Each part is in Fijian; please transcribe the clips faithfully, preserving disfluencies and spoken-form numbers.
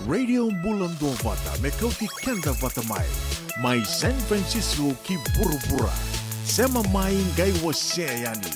Radio Bula Duavata me kauti keda vata mai, mai San Francisco ki vuravura. Sema mai, qai wasea yani.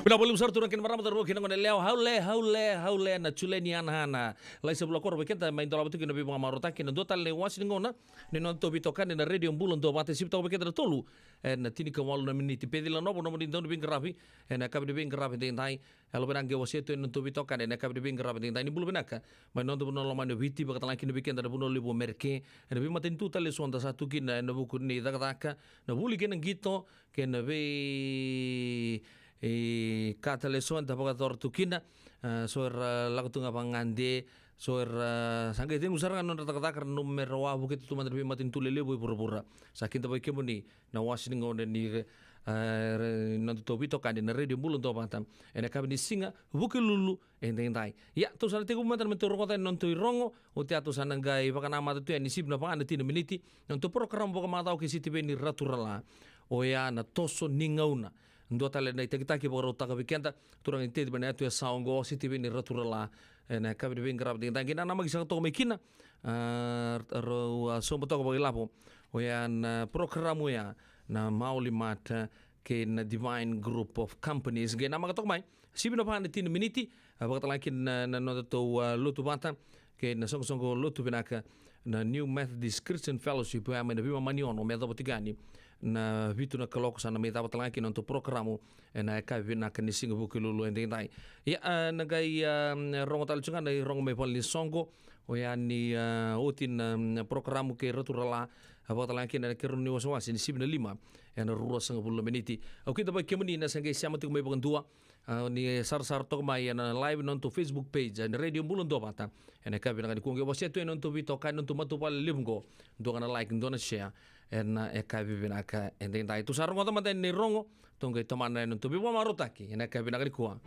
Vinaka vakalevu sara turaga kei na marama, cauravou kei na goneyalewa. Haule, haule, haule, na Juleni Hanahana. Lai sa vula koro vei keda, mai dolava tu kina na veivakamarautaki ena dua tale na iwase ni gauna ni nodatou veitokani na Radio Bula Duavata, e sivi toka vei keda na tolu ena tinikawalu na miniti. Peci Lanovo nomuni dauniveiqaravi ena yakavi ni veiqaravi edaidai. Yalo vinaka, qai wasea tu ena nodatou veitokani ena yakavi ni veiqaravi edaidai. Ni bula vinaka mai na noda vanua lomani o Viti, vakatalega kina vei keda na vanua levu o Merika, ena veimatanitu tale eso eda sa tu kina ena vuku ni cakacaka, na vuli kei na qito, kei na vei, e, ka tale eso eda vakayacora tu kina. A, so era lako tu ga vakagade, so era, a, sa qai cegu sara ga na nodra cakacaka, ra nanuma mera wavokita tu mada na veimatanitu lelevu e vuravura. Sa kidavaki kemuni na wase ni gauna ni, e, re-, nodatou veitokani na Radio Bula Duavata ena yakavi ni siga Vukelulu edaidai. Ia, tou sa na tekivu mada na nodatou rogoca na nodatou irogo. Oti ya tou sa na qai vakanamata tu yani e sivi na va na tini na miniti na nodatou porokaramu vakamacawa kei Sitiveni Raturala, oya na Toso ni Gauna. Dua tale na itakitaki vakarautaka vei keda turaga ni Teti mai na yatu e sa oqo, o Sitiveni Raturala, ena yakavi ni veiqaravi edaidai. Qai nanamaki saka toka mai kina, a, rau a soba toka vakailavo oya na porokaramu oya na Maoli Mart, a, kei na Divine Group of Companies. Qai namaka toka mai, sivi na va na tini na miniti, a, vakatalega kina na, na nodatou, a, lotu vata kei na soqosoqo lotu vinaka na New Methodist Christian Fellowship, oya mai na veimama ni ono me yacova tiko yani na vitu na kaloko. Sa na mai cava talega kina nodatou porokaramu ena yakavi vinaka ni siga Vukelulu edaidai. Ia, a, na qai, a, rogo tale tu ga na irogo mai valenisoqo, Oya ni, a, oti na, mm, porokaramu kei Ratu Rala, a vakatalega kina na keirau ni wasewase ni sivi na lima ena ruasagavulu na miniti. Au kidavaki kemuni na sa qai sema tiko mai vakadua, a, ni sarasara toka mai ena live ena nodatou Facebook page, ena Radio Bula Duavata. Ena yakavi vinaka nikua qai wasea tu ena nodatou veitokani, nodatou matavuvale levu qo. Dua ga na like, dua na share. Ena yakavi vinaka edaidai. Tou sa rogoca mada yani na irogo, tou qai tomana ena nodatou veivakamarautaki ena yakavi vinaka nikua.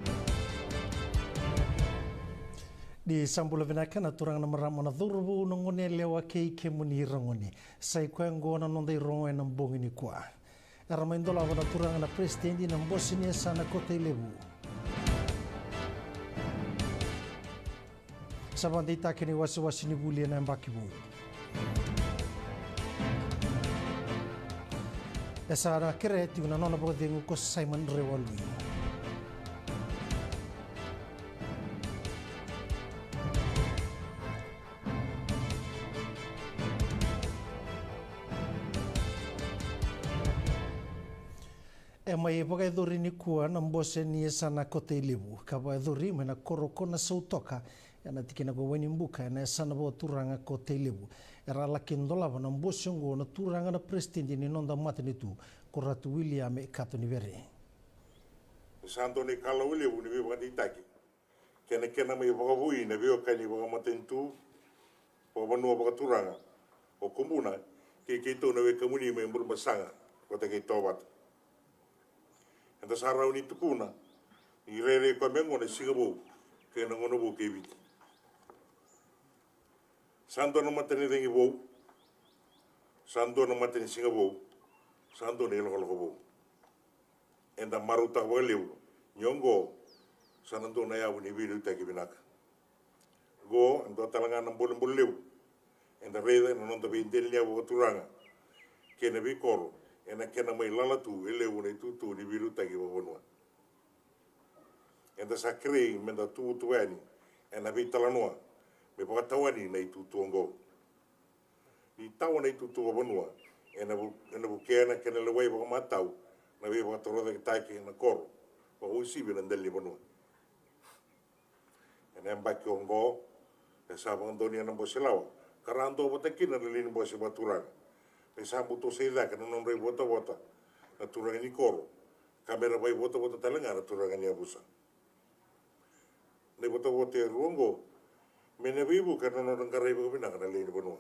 Ni sa bula vinaka na turaga, na marama, na cauravou, na goneyalewa kei kemuni ragone. Sa i koya oqo na noda irogo ena bogi nikua. Era mai dolava na turaga na peresitedi na bose ni yasana Kotei Levu. Sa vakadeitaki na iwasewase ni vuli ena yabaki vou. E sa na kerea tiko na nona vakacegu ko Simon Rewalui. E mai vakayacori nikua na bose ni yasana Kotei Levu, ka vakayacori mai na koro ko Nasautoka, ena tikina ko Wainibuka, ena yasana vakaturaga Kotei Levu. Era laki dolava na bose oqo na turaga na peresitedi ni noda matanitu, ko Ratu William Katonivere. Sa dua na ikalawa levu ni veivakadeitaki kei na kena mai vakavoui na veiwekani vakamatanitu, vakavanua, vakaturaga, o Kubuna kei keitou na wekamuni mai Burebasaga vata kei Tovata. Eda sa rawa ni tukuna ni rairai koya me oqo na siga vou kei na gauna vou kei Viti. Sa dua na matanicagi vou, sa dua na matanisiga vou, sa dua na ilakolako vou. Eda marautaka vakalevu ni oqo sa na dua na yavu ni veiliutaki vinaka. Oqo e dua tale ga na bolebole levu eda raica ena noda veidelaniyavu vakaturaga kei na veikoro, ena kena mai lala tu e levu na itutu ni veiliutaki vakavanua. Eda sa kerei meda tuvatuva yani ena veitalanoa me vakatawani na itutu oqo. Ni tawa na itutu vakavanua, ena vu-, ena vukea na kena lewai vakamatau na veivakatorocaketaki ena koro, vakauasivi na dela ni vanua. Ena yabaki oqo, e sa vakadonuya na bose lawa ka ra duavata kina na lewe ni bose vakaturaga. Me sa buto sai cake na nodra ivotavota na turaga ni koro, ka me ra vakaivotavota tale ga na turaga ni yavusa. Na ivotavota e rua oqo me na veivuke na nodra qarai vakavinaka na lewe ni vanua.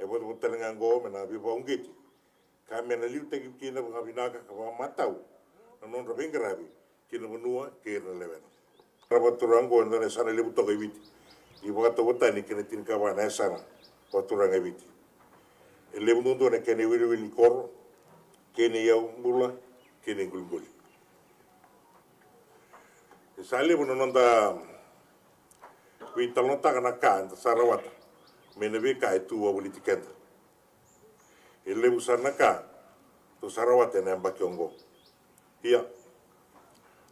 E votavota tale ga oqo me na veivakauqeti ka me na liutaki kina vakavinaka ka vakamatau na nodra veiqaravi ki na vanua kei ira na lewena. Na vakaturaga oqo e dua na yasana levu toka e Viti ni vakatauvatani kei na tinikava na yasana vakaturaga e Viti. E levu duadua na kena iwiliwili ni koro kei na iyau bula kei na iqoliqoli. E sa levu na noda veitalanoataka na ka eda sa rawata mai na veika e tu wavoliti keda. E levu sara na ka tou sa rawata ena yabaki oqo. Ia,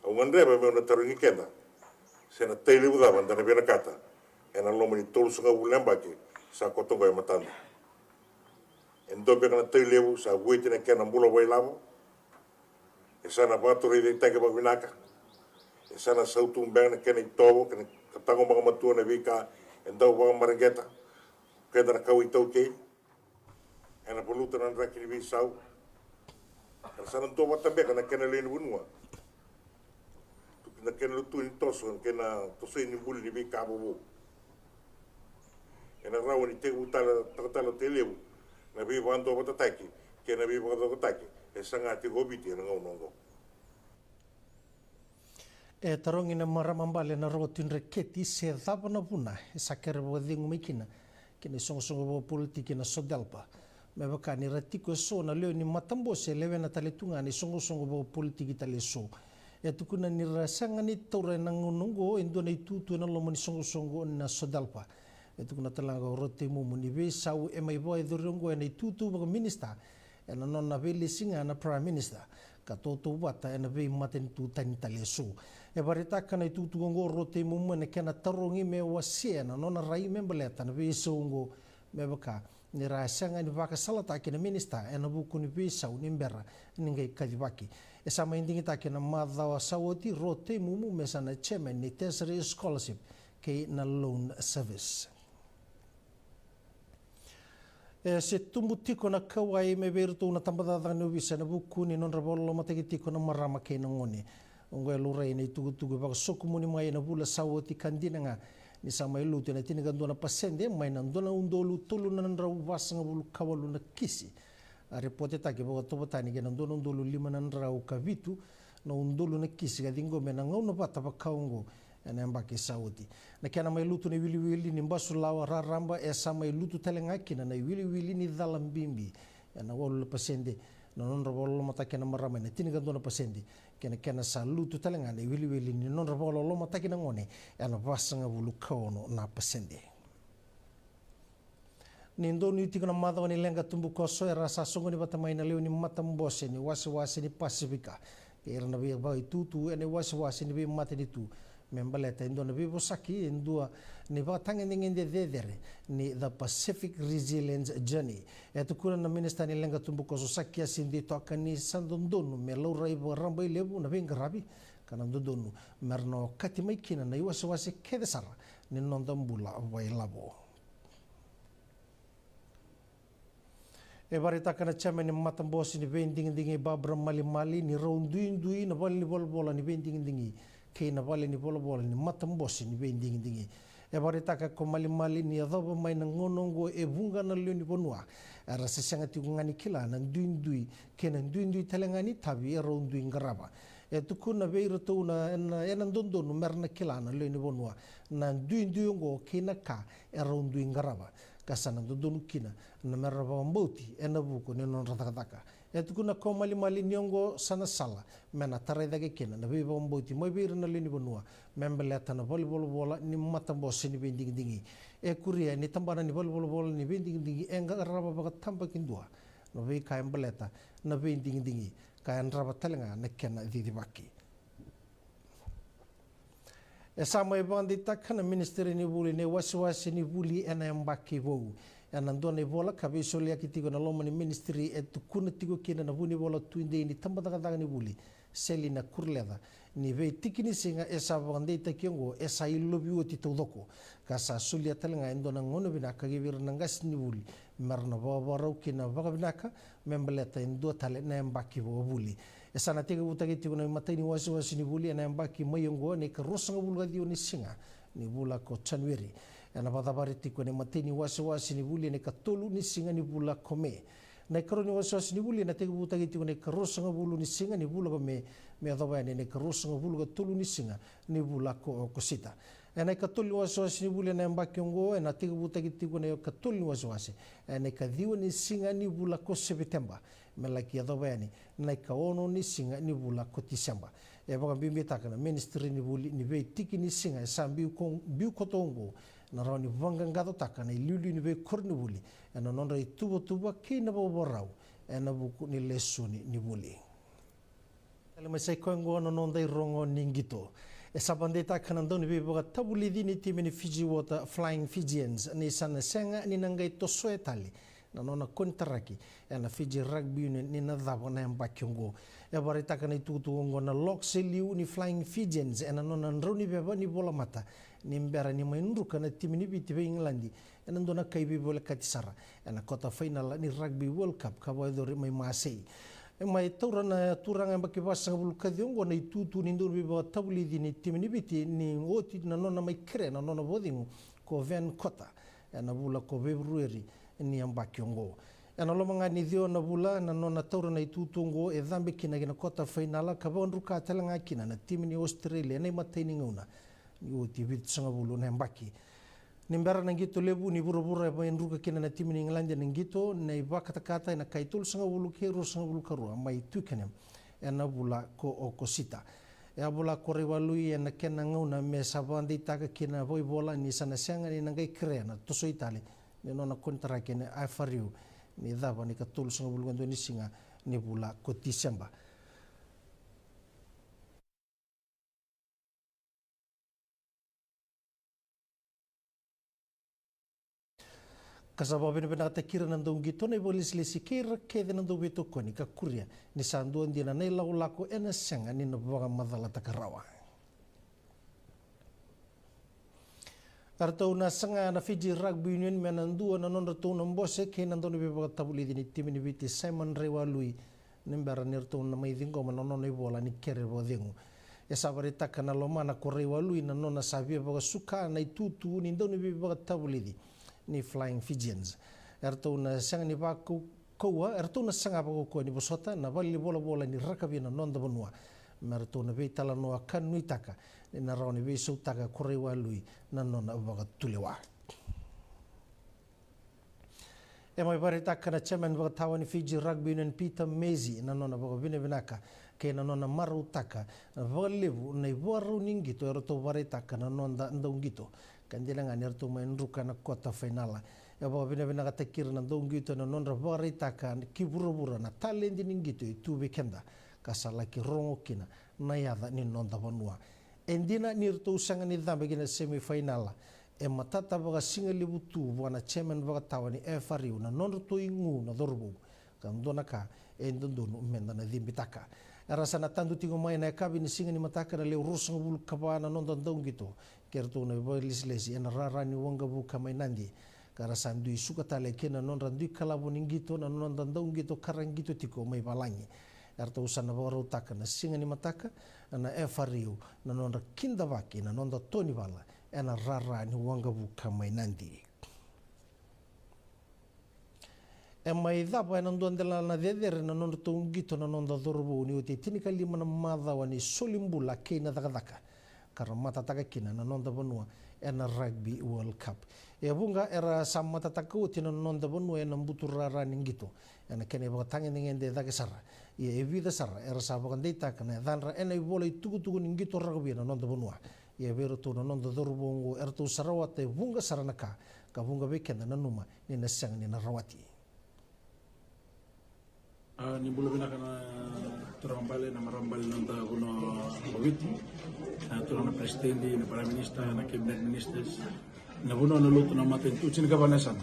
au gadreva meu na tarogi keda se na tai levu cava eda na vinakata ena loma ni tolusagavulu na yabaki sa koto oqo e matada. E dua beka na tai levu sa vueti na kena bula vakailavo? E sa na vakatorocaketaki vakavinaka? E sa na sautu beka na kena itovo kei na taqomaka matua na veika e dau vakamareqeta keda na kawa iTaukei? Ena valuta na draki ni veisau? Era sa na duavata beka na kena lewe ni vanua? Na kena lutu ni toso, na kena tosoi ni buli ni veika vovou. Ena rawa ni tekivu tale, taka tale o Tailevu na veivakaduavatataki kei na veivakacokotaki e saga tiko o Viti ena gauna oqo. E tarogi na marama bale na Roko Tui Dreketi se cava na vuna e sa kere vakacegu mai kina ki na isoqosoqo vakapolitiki na SODELPA, me vaka ni ra tiko eso na lewe ni matabose e lewena tale tu ga na isoqosoqo vakapolitiki tale eso. E tukuna ni ra sega ni taura ena gauna oqo e dua na itutu ena loma ni soqosoqo na SODELPA. E tukuna tale ga o Rotei Mumu ni veisau e mai vakayacori oqo ena itutu vakaminisita ena nona veilesi ga na Prime Minister, ka tautauvata ena veimatanitu tani tale eso. E vakaraitaka na itutu oqo o Rotei Mumu ena kena tarogi me wasea na nona rai me baleta na veisau oqo, me vaka ni ra sega ni vakasalataki na minisita ena vuku ni veisau ni bera ni qai kacivaki. E sa mai digitaki ena macawa sa oti o Rotei Mumu me sa na chairman ni Tertiary Scholarship kei na loan service. E se tubu tiko na kauwai mai vei iratou na tabacakacaka ni ovisa ena vuku ni nodra vakalolomataki tiko na marama kei na gone. Oqo e laurai ena itukutuku e vakasokumuni mai ena vula sa oti ka dina ga ni sa mai lutu ena tinikadua na pasede mai na dua na udolu tolu na drau vasagavulu ka walu na kisi a ripotetaki vakatauvatani kei na dua na udolu lima na drau ka vitu na udolu na kisi ka ciqomi ena gauna vata vaka oqo ena yabaki sa oti. Na kena mai lutu na iwiliwili ni basulawa raraba e sa mai lutu tale ga kina na iwiliwili ni cala bibi ena walu na pasede na nodra vakalolomataki na marama ena tinikadua na pasede kei na kena sa lutu tale ga na iwiliwili ni nodra vakalolomataki na gone ena vasagavulu ka ono na pasede. Ni donuya tiko na macawa ni leqa tubukoso era sa soqoni vata mai na lewe ni matabose ni wasewase ni Pasifika kei ira na veivakaitutu ena iwasewase ni veimatanitu me baleta e dua na veivosaki e dua ni vakatagedegede cecere ni The Pacific Resilience Journey. E tukuna na minisita ni leqa tubukoso Sakiasi Ditoka ni sa dodonu me laurai vakarabailevu na veiqaravi ka na dodonu me ra na okati mai kina na iwasewase kece sara ni noda bula vakailavo. E vakaraitaka na chairman ni matabose ni veidigidigi Barbara Malimali ni rau duidui na vale ni volavola ni veidigidigi kei na vale ni volavola ni matabose ni veidigidigi. E vakaraitaka ko Malimali ni yacova mai na gauna oqo e vuqa na lewe ni vanua era se sega tiko ga ni kila na duidui kei na duidui tale ga ni itavi e rau dui qarava. E tukuna vei iratou na ena, ena dodonu me ra na kila na lewe ni vanua na duidui oqo kei na ka e rau dui qarava ka sa na dodonu kina na me ra vakabauti ena vuku ni nodra cakacaka. E tukuna ko Malimali ni oqo sa na sala me na tarai cake kina na veivakabauti mai vei ira na lewe ni vanua me baleta na valenivolavola ni matabose ni veidigidigi. E kuria ni tabana ni valenivolavola ni veidigidigi e qarava vakatabakidua na veika e baleta na veidigidigi ka yadrava tale ga na kena cicivaki. E sa mai vakadeitaka na minisitiri ni vuli na iwasewase ni vuli ena yabaki vou. Ena dua na ivola ka veisoliyaki tiko ena loma ni minisitiri e tukuna tiko kina na vunivola tudei ni tabacakacaka ni vuli, Selina Kuruleca, ni veitiki ni siga e sa vakadeitaki oqo e sa ilovi oti taucoko ka sa solia tale ga e dua na gauna vinaka ki vei ira na qasenivuli me ra na vakavakarau kina vakavinaka me baleta e dua tale na yabaki vakavuli. E sa na tekivutaki tiko na imatai ni wasewase ni vuli ena yabaki mai oqo ena ikaruasagavulu ka ciwa ni siga ni vula ko Janueri. Ena vakacavari tiko ena imatai ni wasewase ni vuli ena ikatolu ni siga ni vula ko Me. Na ikarua ni wasewase ni vuli ena tekivutaki tiko ena ikaruasagavulu ni siga ni vula ko Me, me yacova yani ena ikaruasagavulu ka tolu ni siga ni vula ko Okosita. Ena ikatolu ni wasewase ni vuli ena yabaki oqo ena tekivutaki tiko na ikatolu ni wasewase ena ikaciwa ni siga ni vula ko Sepiteba me laki yacova yani na ikaono ni siga ni vula ko Tiseba. E vakabibitaka na minisitiri ni vuli ni veitiki ni siga e sa biu ko, biu koto oqo na rawa ni vaqaqacotaka na iliuliu ni veikoronivuli ena nodra ituvatuva kei na vakavakarau ena vuku ni lesoni ni vuli. Tale mai sa i koya oqo na noda irogo ni qito. E sa vakadeitaka na dauniveivakatavulici ni timi ni Fiji Water Flying Fijians ni sa na sega ni na qai tosoya tale na nona konitaraki ena Fiji Rugby Union ni na cava na yabaki oqo. E vakaraitaka na itukutuku oqo na lok se liu ni Flying Fijians ena nona drau ni veva ni volamata ni bera ni mai druka na timi ni Viti vei Igiladi ena dua na kai veivolekati sara ena kota fainala ni Rugby World Cup ka vakayacori mai Masei. E mai taura na turaga yabaki vasagavulu ka ciwa oqo na itutu ni dauniveivakatavulici ni timi ni Viti ni oti na nona mai kerea na nona vakacegu ko Van Cotter ena vula ko Feperueri ni yabaki oqo. Ena loma ga ni ciwa na vula na nona taura na itutu oqo e cabe kina ki na kota fainala ka vakadruka tale ga kina na timi ni Australia ena imatai ni gauna ni oti vitusagavulu na yabaki. Ni bera na qito levu ni vuravura e vakadruka kina na timi ni Igiladi ena qito na ivakatakata ena kai tolusagavulu kei ruasagavulu ka rua mai Twickenham ena vula ko Okosita. E a vola ko Raiwalui ena kena gauna me sa vakadeitaka kina vakaivola ni sa na sega ni na qai kerea na tosoi tale ni nona konitaraki ena F R U ni cava na ikatolusagavulu ka dua ni siga ni vula ko Tiseba. Ka sa vakavinavinakataki ira na dauqito na ivakalesilesi kei ira kece na dauveitokoni ka kuria ni sa dua dina na ilakolako ena sega ni na vakamacalataka rawa. Eratou na saga na Fiji Rugby Union me na dua na nodratou na bose kei na dauniveivakatavulici ni timi ni Viti, Simon Raiwalui, ni bera ni ratou na mai ciqoma na nona ivola ni kere vakacegu. E sa vakaraitaka na lomana ko Raiwalui na nona sa via vakasuka na itutu ni dauniveivakatavulici ni Flying Fijians. Eratou na sega ni vakau kaua, eratou na saga vakaukauwa ni vosota na valenivolavola ni rakavi ena noda vanua, me ratou na veitalanoa ka nuitaka ni na rawa ni veisautaka ko Raiwalui na nona vakatulewa. E mai vakaraitaka na chairman vakatawa ni Fiji Rugby Union, Peter Mezi, na nona vakavinavinaka kei na nona marautaka vakalevu na ivakarau ni qito eratou vakaraitaka na noda dauqito, ka dina ga ni ratou mai druka na kota fainala. E vakavinavinakataki ira na dauqito ena nodra vakaraitaka ki vuravura na taledi ni qito e tu vei keda, ka sa laki rogo kina na yaca ni noda vanua. E dina ni ratou sega ni cabe ki na semi fainala, e matata vakasigalevu tu vua na chairman vakatawa ni F R U na nodratou igu na cauravou, ka dua na ka e dodonu meda na cibitaka. Era sa na tadu tiko mai na yakavi ni siga ni mataka na lewe ruasagavulu ka va na noda dauqito kei ratou na vakailesilesi ena rara ni waqavuka mai Nadi, ka ra sa dui suka tale kina na nodra dui kalavo ni qito na noda dauqito ka ra qito tiko mai valagi. Eratou sa na vakarautaka na siga ni mataka na F R U na nodra kidavaki na noda to ni vala ena rara ni waqavuka mai Nadi. E mai cava ena dua dela na cecere na nodratou qito na noda cauravou ni oti e tinikalima na macawa ni soli bula kei na cakacaka, ka ra matataka kina na noda vanua ena Rugby World Cup. E vuqa era sa matataka oti na noda vanua ena butu rara ni qito ena kena ivakatagedegede cake sara. Ia e vica sara era sa vakadeitaka na yacadra ena ivola itukutuku ni qito rakavi ena noda vanua. Ia vei iratou na noda cauravou oqo, eratou sa rawata e vuqa sara na ka, ka vuqa vei keda nanuma ni na sega ni na rawati. A, ni bula vinaka na turaga bale, na marama bale na noda vanua o Viti, na turaga na president, na prime minister, na cabinet ministers, na vanua na lotu na matanitu, tinikava na yasana.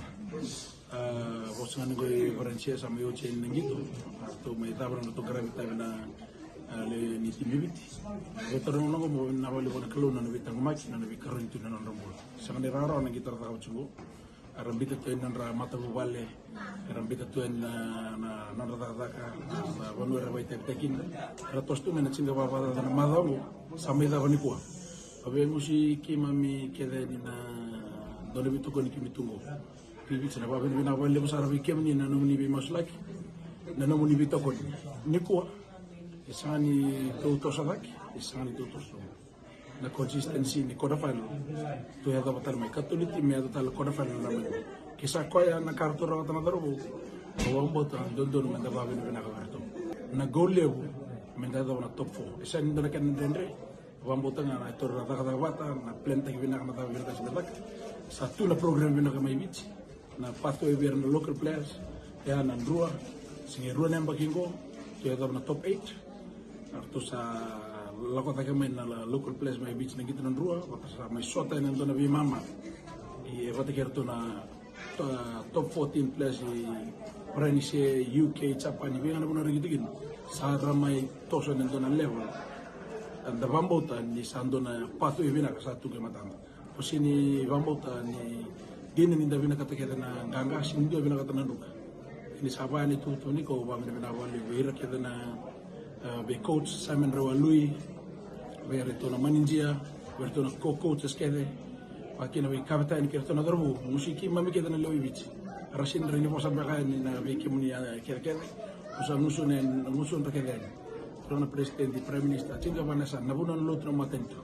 A, vosa ga ni qo i Varanise sa mai oti yani na qito, a, ratou mai cava na nodratou qaravi tavi na, a, lewe ni timi Viti. E toro na noqo mo na vale vua na Kalou na nona veitaqomaki, na nona veikaroni tu na nodra bula. Sega ni rawarawa na qito ra cakava tiko qo. Era bita tu yani na nodra matavuvale, era bita tu yani na, na, na nodra cakacaka, na, na vanua era vakaitavitaki kina. Era toso tu mai na tinikava vakacaca na macawa oqo, sa mai cava nikua. A vei gusi keimami kece yani na dua na veitokoni keimami tu qo. Vei Viti sa na vakavinavinaka vakalevu sara vei kemuni na nomuni veimasulaki, na nomuni veitokoni. Nikua, e sega ni tou toso cake, e sega ni tou toso. Na consistency ni quarter final, tou yacova tale mai. Katolu na timi me yaco tale quarter final na mai. Ke sa koya na ka ratou rawata na cauravou, au vakabauta na dodonu meda vakavinavinaka vei iratou. Na goal levu, meda yacova na top four. E sega ni dua na kena dredre. Vakabauta ga na tou ra cakacaka vata, na plan taki vinaka, na caka vinaka, sa na caka. Sa tu na program vinaka mai Viti. Na pathway vei ira na local players, ya na Drua, sega e rua na yabaki qo, tou yacova na top eight. Ratou sa lako cake mai na la-, local players mai Viti na qito na Drua, vata sa mai sota ena dua na veimama. E vata kei ratou na to-, top fourteen players i Varanise, U K, Japan, vei ga na vanua ra qito kina. Sa ra mai toso ena dua na level. Da vakabauta ni sa dua na pathway vinaka sa tu qai matada. Au sega ni vakabauta ni dina ni da vinakata kece na qaqa, sega ni dua vinakata na druka. Ni sa vaya na itukutuku nikua, au vakavinavinaka vakalevu vei ira kece na, e, vei coach Simon Raiwalui, vei iratou na manager, vei iratou na co-coaches kece, vakakina vei kapiteni kei iratou na cauravou, gusu i keimami kece na lewe i Viti. Ra sega ni rawa ni vosa beka yani na vei kemuni, e, kece kece, au sa gusu na, na gusu na kece yani. Turaga na president, prime minister, tinikava na yasana, na vanua na lotu na matanitu.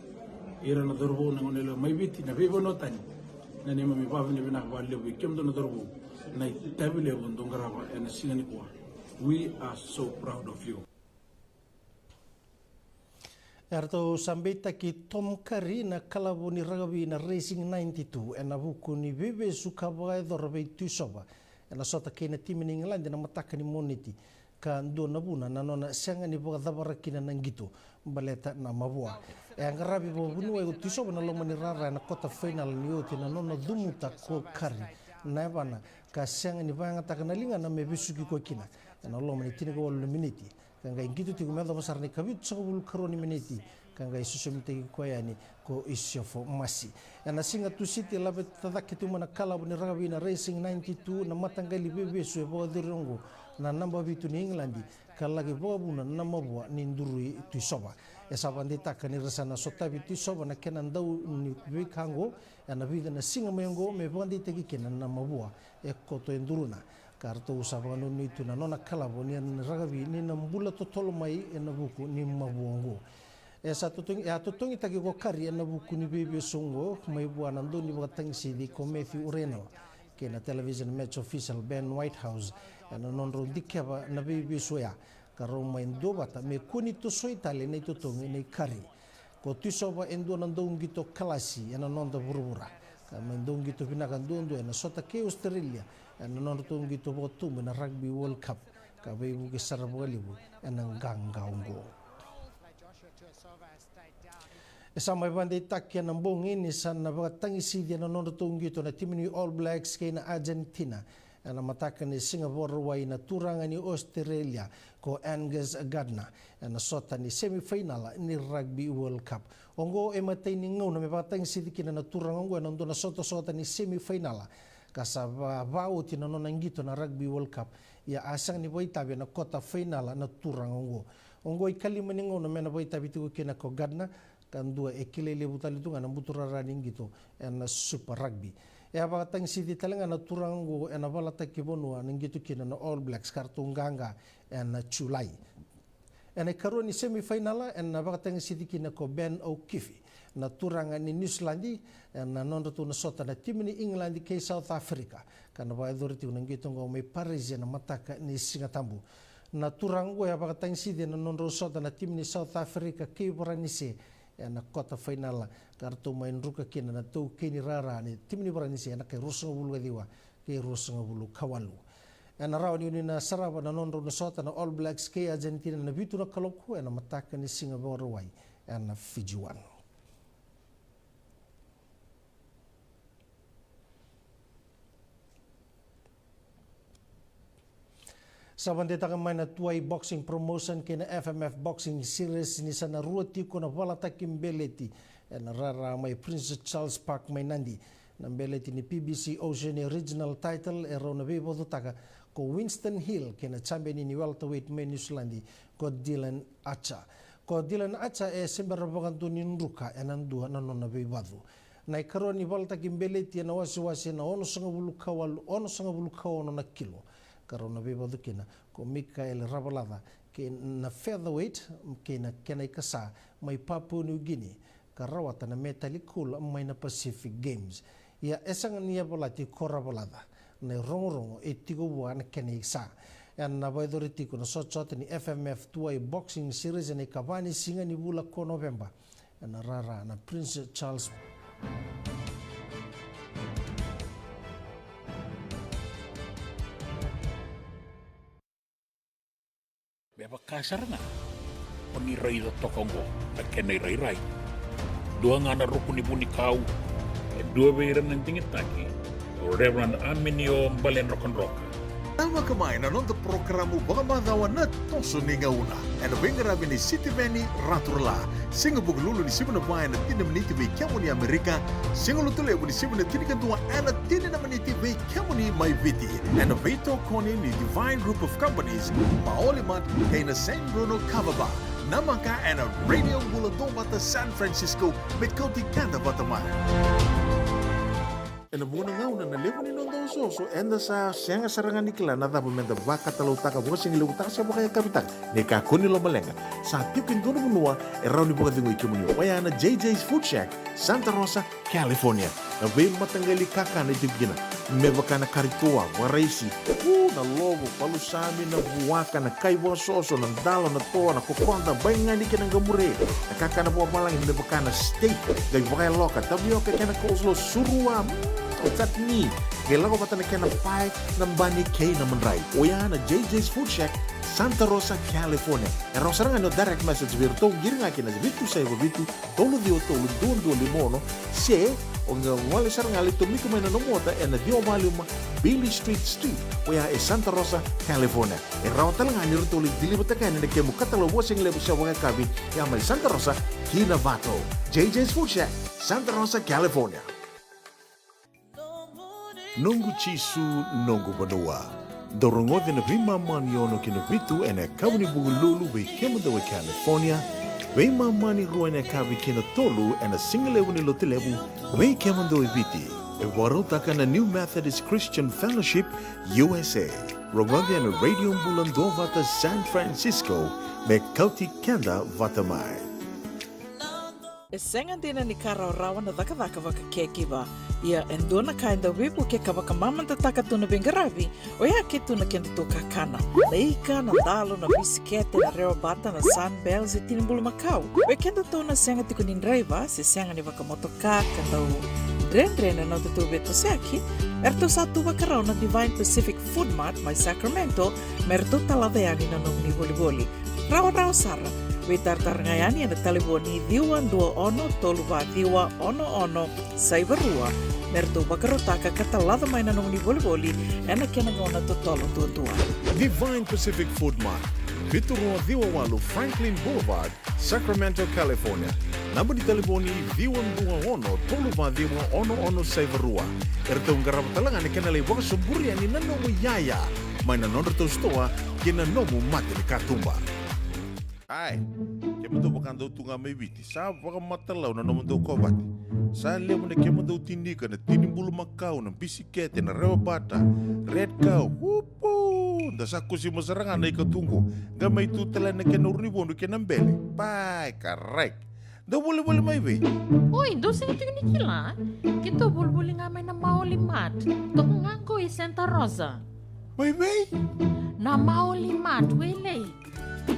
Ira na cauravou na goneyalewa mai Viti, na veivanua tani. Na neimami vakavinavinaka vakalevu vei kemudou na cauravou. Na itavi levu dou qarava ena siga nikua. We are so proud of you. Eratou sa beitaki Tom Curry na kalavo ni rakavi na Racing ninety-two ena vuku ni veivesu ka vakayacora vei Tuisova ena sota kei na timi ni Igiladi ena mataka ni Moniti. Ka dua na vuna na nona sega ni vakacavara kina na qito baleta na mavoa. E a qaravi vakavuniwai o Tuisova ena loma ni rara ena kota fainala ni oti na nona cumuta ko Curry na yavana ka sega ni vakayagataka na ligana me vesuki koya kina ena loma ni tinikawalu na miniti. Ka qai qito tiko me yacova sara na ikavitusagavulu karua ni miniti ka qai sosomitaki koya yani ko Isiofo Masi. Ena siga Tusiti e laveta cake tiko mai na kalavo ni rakavi na Racing ninety-two, na mataqali veivesu e vakacurumi oqo na naba vitu ni Igiladi, ka laki vakavuna na mavoa ni Durui Tuisova. E sa vakadeitaka ni ra sa na sotavi Tuisova na kena dau ni veika oqo ena vica na siga mai oqo me vakadeitaki kina na mavoa e koto e Duruna. Ka ratou sa vakanuinui tu na nona kalavo ni rakavi ni na bula totolo mai ena vuku ni mavoa oqo. E sa totogi, e a totogitaki ko Curry ena vuku ni veivesu oqo mai vua na daunivakatagisici ko Matthew Rayner kei na television match official Ben Whitehouse ena nodrau dikeva na veivesu oya, ka rau mai duavata me kua ni tosoi tale na itotogi nei Curry. Ko Tuisova e dua na dauqito kalasi ena noda vuravura, ka mai dauqito vinaka duadua ena sota kei Australia ena nodratou qito vakatubu ena Rugby World Cup, ka veivuke sara vakalevu ena qaqa oqo. E sa mai vakadeitaki ena bogi ni sa na vakatagisici ena nodratou qito na timi ni All Blacks kei na Argentina ena mataka ni siga Vakarauwai na turaga ni Australia ko Angus Gardner ena sota ni semifainala ni Rugby World Cup. Oqo e matai ni gauna me vakatagisici kina na turaga oqo ena dua na sotasota ni semifainala, ka sa va, vakaoti na nona qito na Rugby World Cup. Ia a sega ni vakaitavi ena kota fainala na turaga oqo. Oqo e ikalima ni gauna me na vakaitavi tiko kina ko Gardner, ka dua e kilai levu tale tu ga na buturara ni qito ena Super Rugby. E a vakatagisici tale ga na turaga oqo ena valataki vanua na qito kina na All Blacks, ka ratou qaqa ena Julai. Ena ikarua ni semifainala ena vakatagisici kina ko Ben O'Keefe, na turaga ni Niusiladi, ena nodratou na sota na timi ni Igiladi kei South Africa, ka na vakayacori tiko na qito oqo mai Parisi ena mataka ni Sigatabu. Na turaga oqo e a vakatagisici ena nodrau sota na timi ni South Africa kei Varanise ena kota fainala, ka ratou mai druka kina na taukei ni rara ni timi ni Varanise ena kai ruasagavulu ka ciwa kei ruasagavulu ka walu. Ena rawa ni oni na sarava na nodrau na sota na All Blacks kei Argentina ena vitu na kaloko ena mataka ni siga Vakarauwai ena Fiji One. Sa vakadeitaka mai na Tuwai Boxing Promotion kei na F M F Boxing Series ni sa na rua tiko na valataki beleti ena rara mai Prince Charles Park mai Nadi. Na beleti ni P B C Oceania Regional Title e rau na veivacutaka ko Winston Hill kei na champion ni welterweight mai Niusiladi ko Dylan Archer. Ko Dylan Archer e se bera vakadua ni druka ena dua na nona veivacu. Na ikarua ni valataki beleti ena wasewase na onosagavulu ka walu, onosagavulu ka ono na kilo, ka rau na veivacu kina ko Mikael Ravalaca kei na featherweight kei na kena ikasa mai Papua New Guinea, ka rawata na metali kula mai na Pacific Games. Ia e sega ni yavalati ko Ravalaca, na irogorogo e tiko vua na kena ikasa. Ena vakayacori tiko na sotasota ni F M F Tuwai Boxing Series ena ikava ni siga ni vula ko Noveba ena rara na Prince Charles. Me vaka sara ga o ni raica toka oqo na kena irairai. Dua ga na ruku ni vunikau, e dua vei ira na digitaki, o Reverend Aminio Baledrokadroka. Namaka mai na noda porokaramu vakamacawa na Toso ni Gauna, ena veiqaravi ni Sitiveni Raturala. Siga Vukelulu ni sivi na va ena tini na miniti vei kemuni Amerika. Siga Lotulevu ni sivi na tinikadua ena tini na miniti vei kemuni mai Viti, ena veitokoni ni Divine Group of Companies, Maoli Mart kei na Saint Bruno Kava Bar. Namaka ena Radio Bula Duavata San Francisco, me kauti keda vata mai. Ena vuqa na gauna na levu ni noda osooso, eda sa sega sara ga ni kila na cava meda vakatalautaka, vakasigalevu taka se vakayakavi taka. Ni kakua ni lomaleqa, sa tiko e dua na vanua e rawa ni vakacegui kemuni, oya na J J's Food Shack, Santa Rosa, California. Na veimataqali kakana e tiko kina, me vaka na kari toa, vakaraisi, u, na lovo, palusami, na vuaka, na kai vakasoso, na dalo, na toa, na kokoda, baigani kei na qamure, na kakana vakavalagi me vaka na steak, qai vakayaloka, tavioka kei na coleslaw, surua, mm, chutney, qai lako vata na kena pae, na bani kei na madrai. Oya na J J's Food Shack, Santa Rosa, California. E rawa sara ga ni o direct message vei iratou, qiri ga ki na vitu saiva vitu, tolu ciwa tolu, dua dua lima ono, se O qai gole sara ga lai tomika mai na nomu ota ena ciwa walu lima Beale Street Suite, oya e Santa Rosa, California. E rawa tale ga ni ratou lai deliver-taka yani na kemu katalau vakasigalevu se vakayakavi, ya mai Santa Rosa ki Novato. J J's Food Shack, Santa Rosa, California. Noqu Jisu, noqu vanua. Dou rogoci na veimama ni ono ki na vitu ena yakavi ni Vukelulu vei kemudou e California, veimama ni rua ena yakavi ki na tolu ena sigalevu ni Lotulevu vei kemudou e Viti. E vakarautaka na New Methodist Christian Fellowship U S A. Rogoci ena Radio Bula Duavata San Francisco, me kauti keda vata mai. E sega dina ni ka rawarawa na cakacaka vaka caregiver. Ia e dua na ka e dau veivuke ka vakamamadataka tu na veiqaravi, oya ke tu na kedatou kakana. Na ika, na dalo, na bisikete, na rewa bata, na Sunbell se tini bulumakau. Vei kedatou na sega tiko ni draiva se sega ni vakamotoka ka dau dredre na nodatou veitosoyaki, eratou sa tu vakarau na Divine Pacific Food Mart mai Sacramento me ratou talaca yani na nomuni volivoli. Rawarawa sara. Veitaratara ga yani ena talevoni ciwa dua ono tolu va ciwa ono ono saiva rua me ratou vakarautaka ka talaca mai na nomuni volivoli ena kena gauna totolo duadua. Divine Pacific Food Mart, vitu rua ciwa walu Franklin Boulevard, Sacramento, California. Naba ni talevoni ciwa dua ono tolu va ciwa ono ono saiva rua. Eratou qarava tale ga na kena lai vakasoburi yani na nomu iyaya mai na nodratou sitoa kei na nomu mata ni katuba. Ai, kemudou vaka dou tu ga mai Viti, sa vakamatalau na nomudou kovate. Sa levu na kemudou tini ika, na tini bulumakau, na bisikete, na rewa bata, Red Cow, upu, da sa kusima sara ga na ika tu qo. Qai mai tu tale na kena uru ni vodu kei na bele. Pai, karai. Dou volivoli mai vei? Oi, dou sega tiko ni kila? Keitou volivoli ga mai na Maoli Mart. Toka ga qo i Santa Rosa. Mai vei? Na Maoli Mart, Wailei.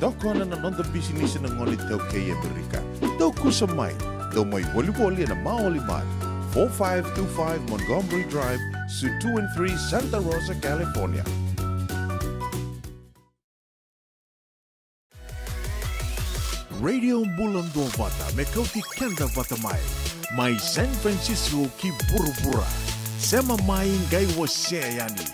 Tokona na noda bisinisi na gone iTaukei e Amerika. Dou kusa mai. Dou mai volivoli ena Maoli Mart, four five two five Montgomery Drive, Suite two and three, Santa Rosa, California. Radio Bula Duavata me kauti keda vata mai, mai San Francisco ki vuravura. Sema mai qai wasea yani.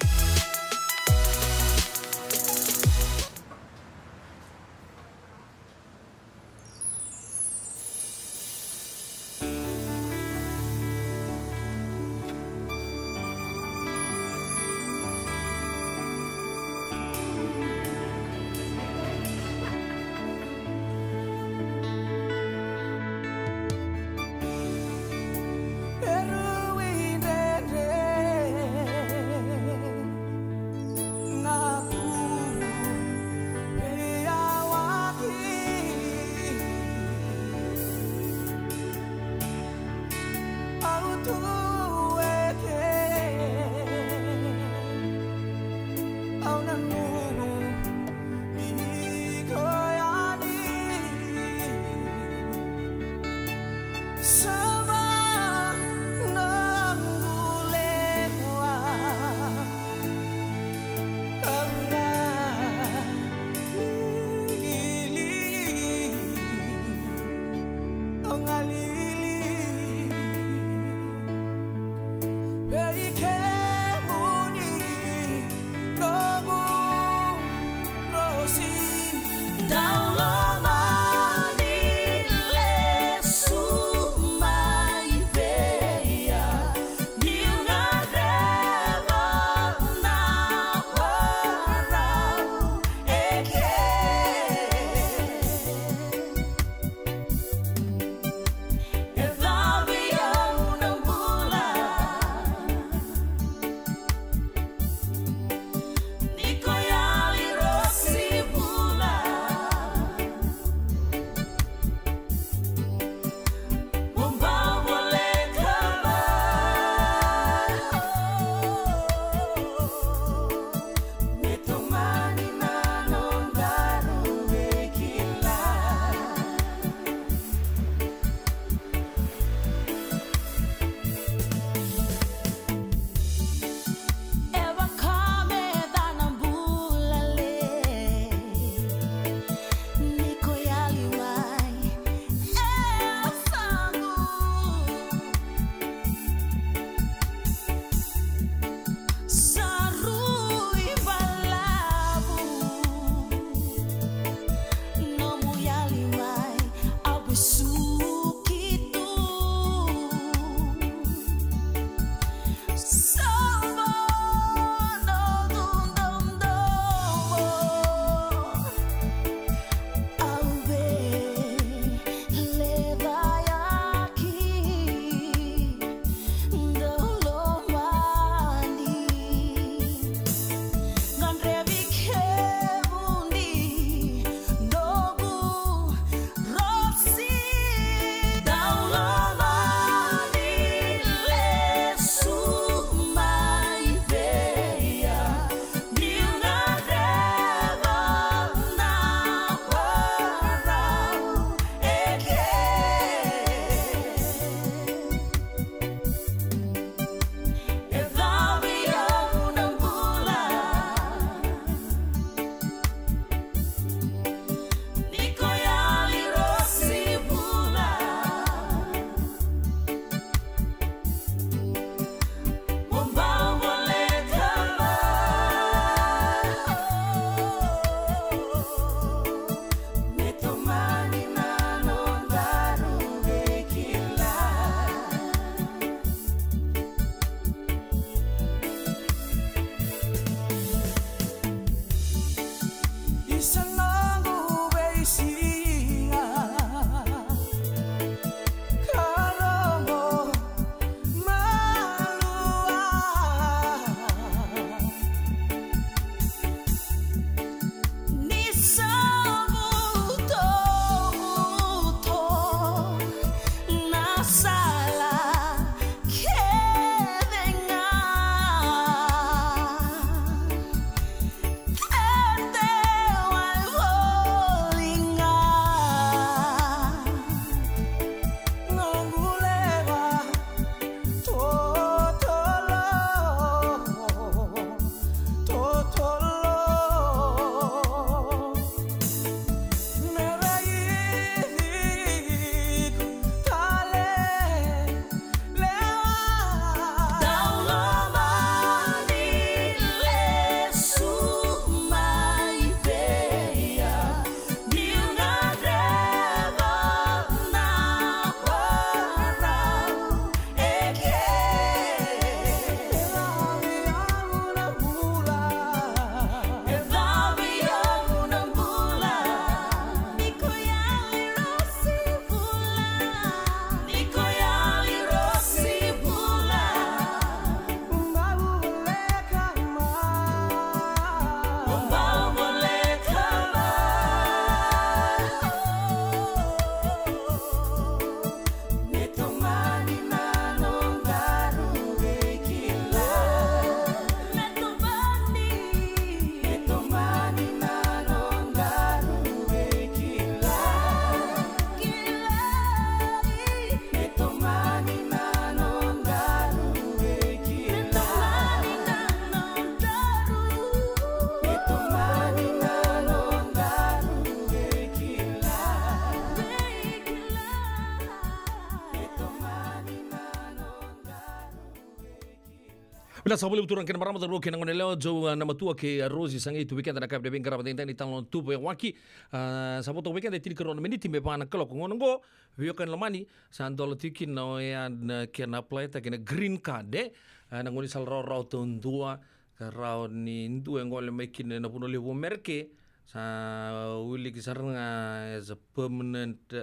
Vinaka saka vakalevu turaga kei na marama, cauravou kei na goneyalewa, Joe, a, na matua kei a Rosi, sa qai tu vei keda na ka vinaka veiqaravi edaidai ni talanoa tu vei Waki. A, sa vo toka vei keda e tinikarua na miniti me va na kaloko gauna oqo. Veiwekani lomani, sa dola tiko kina oya na kena apply-taki na green card, e? A, na gaunisala rawarawa taudua, ka rawa ni dua e gole mai kina na vanua levu o Merika, sa wiliki sara ga as a permanent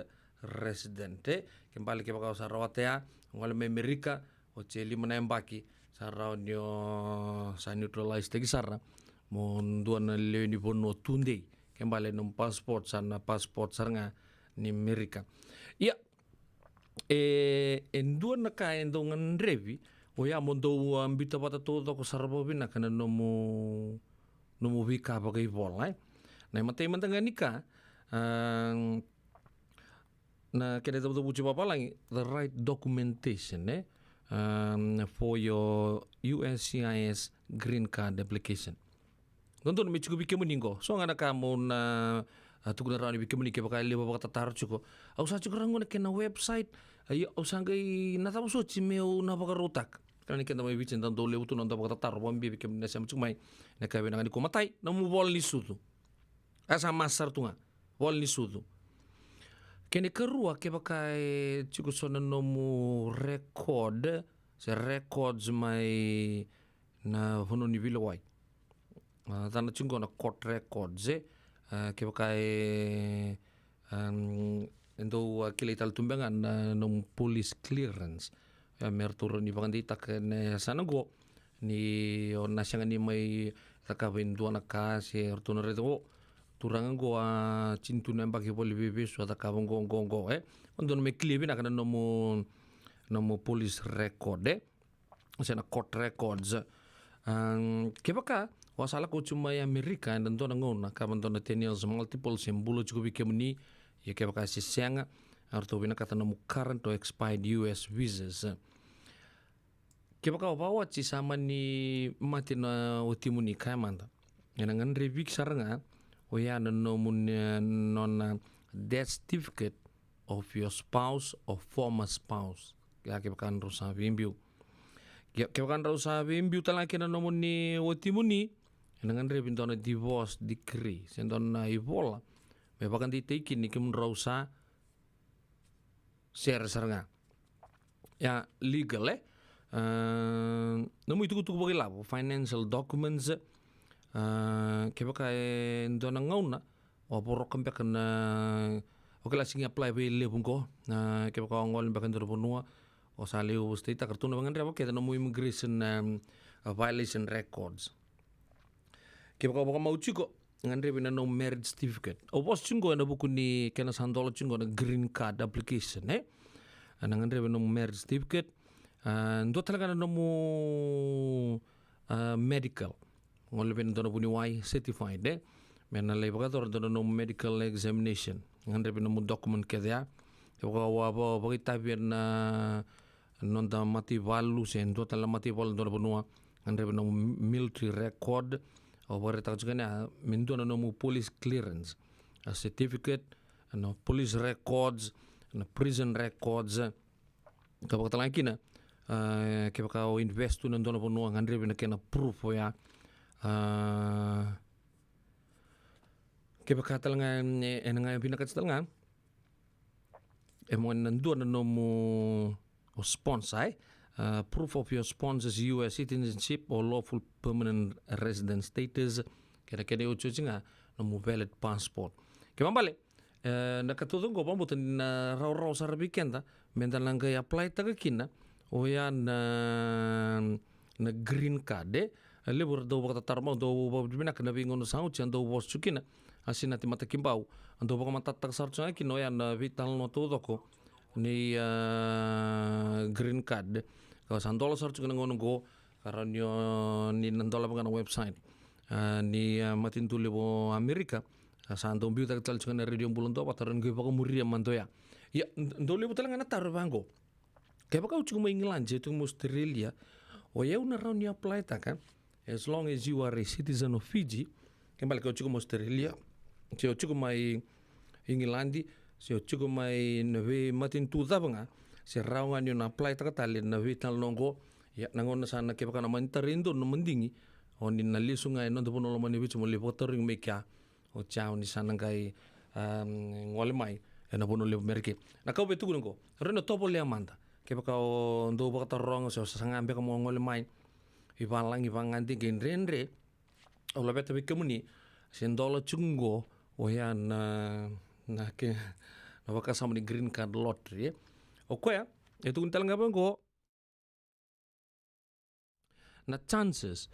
resident, e? Ke bale kevaka o sa rawata ya, gole mai Merika, oti e lima na yabaki, sa rawa ni o sa neutralize-taki sara mo dua na lewe ni vanua tudei. Ke bale nomu passport sa na passport sara ga ni Merika. Ia, e, e dua na ka e dau gadrevi, oya mo dau, a, biuta vata taucoko sara vakavinaka na nomu, nomu veika vakaivola, e? Na imatai mada ga ni ka, a, na kena icavucavuti vakavalagi, the right documentation, e? Um, for your U S C I S green card application. Dodonu me tiko vei kemuni qo. So ga na ka mo na, a, tukuna rawa ni vei kemuni kevaka e levu vakatataro tiko. Au sa tiko rawa qo na kena website. Ia, au sa qai na cava soti meu na vakarautaka. Kena ni keda mai Viti da dau levu tu na noda vakatataro, vakabibi vei kemuni na sema tiko mai. Na ka vinaka ni ko matai, nomu vola ni sucu. A sa masa sara tu ga. Vola ni sucu. Kena ikarua, kevaka e tiko so na nomu record, se records mai na vanua ni veilewai. A, cana tiko na court records, e? A, kevaka e, um, e dau, a, kilai tale tu beka ga na nomu police clearance. E, me ratou rawa ni vakadeitaka na yasana qo, ni o na sega ni mai cakava e dua na ka se ratou na raica qo. Turaga qo a tini tu na yabaki voli veivesu a cakava qo, qo, qo, e? O dodonu me clear vinaka na nomu, nomu police record, e? Se na court records. Um, kevaka o sa lako oti mai Amerika ena dua na gauna, ka va dua na ten years multiple, se bula tiko vei kemuni, ia kevaka se sega, a ratou vinakata nomu current or expired U S visas. Kevaka o vakawati sa mani mate na watimuni, kaya mada, ena gadrevi sara ga oya na nomu, e, nona death certificate of your spouse or former spouse. Ia kevaka drau sa veibiu. Ke, kevaka drau sa veibiu tale ga kei na nomuni watimuni, ena gadrevi dua na divorce decree, se dua na ivola me vakadeitaki kina ni kemudrau sa sere sara ga. Ia, legal, e? A, nomu itukutuku vakailavo, financial documents, a, kevaka e dua na gauna o voroka beka na, o kila sigi apply vei levu qo, a, kevaka o gole beka e dua na vanua, o sa levu vositaitaka, ratou na vakagadreva kece nomu immigration, um, violation records. Kevaka o vakamau tiko, gadrevi na nomu marriage certificate. Au vosa tiko qo ena vuku ni kena sa dola tiko qo na green card application, e? Ena gadrevi na nomu marriage certificate. A, dua tale ga na nomu, a, medical. Gole vei na dua na vuniwai certified, e? Me na lai vakayacora dua na nomu medical examination. Gadrevi na nomu document kece ya. Kevaka o a va-, vakaitavi ena noda mataivalu, se dua tale na mataivalu, dua na vanua, gadrevi na nomu military record, au vakaraitaka tiko yani, a, me dua na nomu police clearance, a certificate, na police records, na prison records, ka vakatalega kina, a, kevaka o invest tu na dua na vanua, gadrevi na kena proof oya, a, kevaka talega, e, ena ga vinakati talega, e mo na dua na nomu o sponsor, e? A, proof of your sponsor's U S citizenship or lawful permanent resident status, kei na kena iotioti ga nomu valid passport. Kena ibalebale, e, na ka taucoko qo vakabauta ni na rawarawa sara vei keda meda na qai apply-taka kina oya na na green card, e? E levu era dau vakatataro mai, dau vakavinavinaka na veigauna sa oti, a dau vosa tiko kina, a Sinati Matakibau, a dau vakamatatataka sara tiko ga kina oya na veitalanoa taucoko ni, a, green card. Ka sa dola sara tiko na gauna oqo, ka rawa ni o, ni na dola vaka na website, a, ni, a, matanitu levu o Amerika, a, sa dau biutaki tale tiko ga na Radio Bula Duavata, rawa ni qai vakamuria mada oya. Ia, d-, dau levu tale ga na taro vaqo. Kevaka o tiko mai Igiladi, se o tiko mai Australia, o yau na rawa ni apply-taka, as long as you are a citizen of Fiji, kena ibalebale ke o tiko mai Australia, se o tiko mai Igiladi, se o tiko mai na veimatanitu cava ga, se rawa ga ni o na apply-taka tale na veitalanoa oqo, Ia, na gauna sa na kevaka na mani tarai donu na madigi, o ni na lesu ga e noda vanua lomani Viti mo lai vakatarogi mai kea. Oti ya o ni sa na qai, um, gole mai ena vanua levu Merika. Na ka au via tukuna qo, rawa ni o tovolea mada. Kevaka o dau vakataroga se o sa saga beka mo gole mai i valagi vagade qai dredre, au laveta vei kemuni, se dola tiko qo, oya na, na ke, na vakasama ni green card lottery, e. O koya e tukuni tale ga vaqo, na chances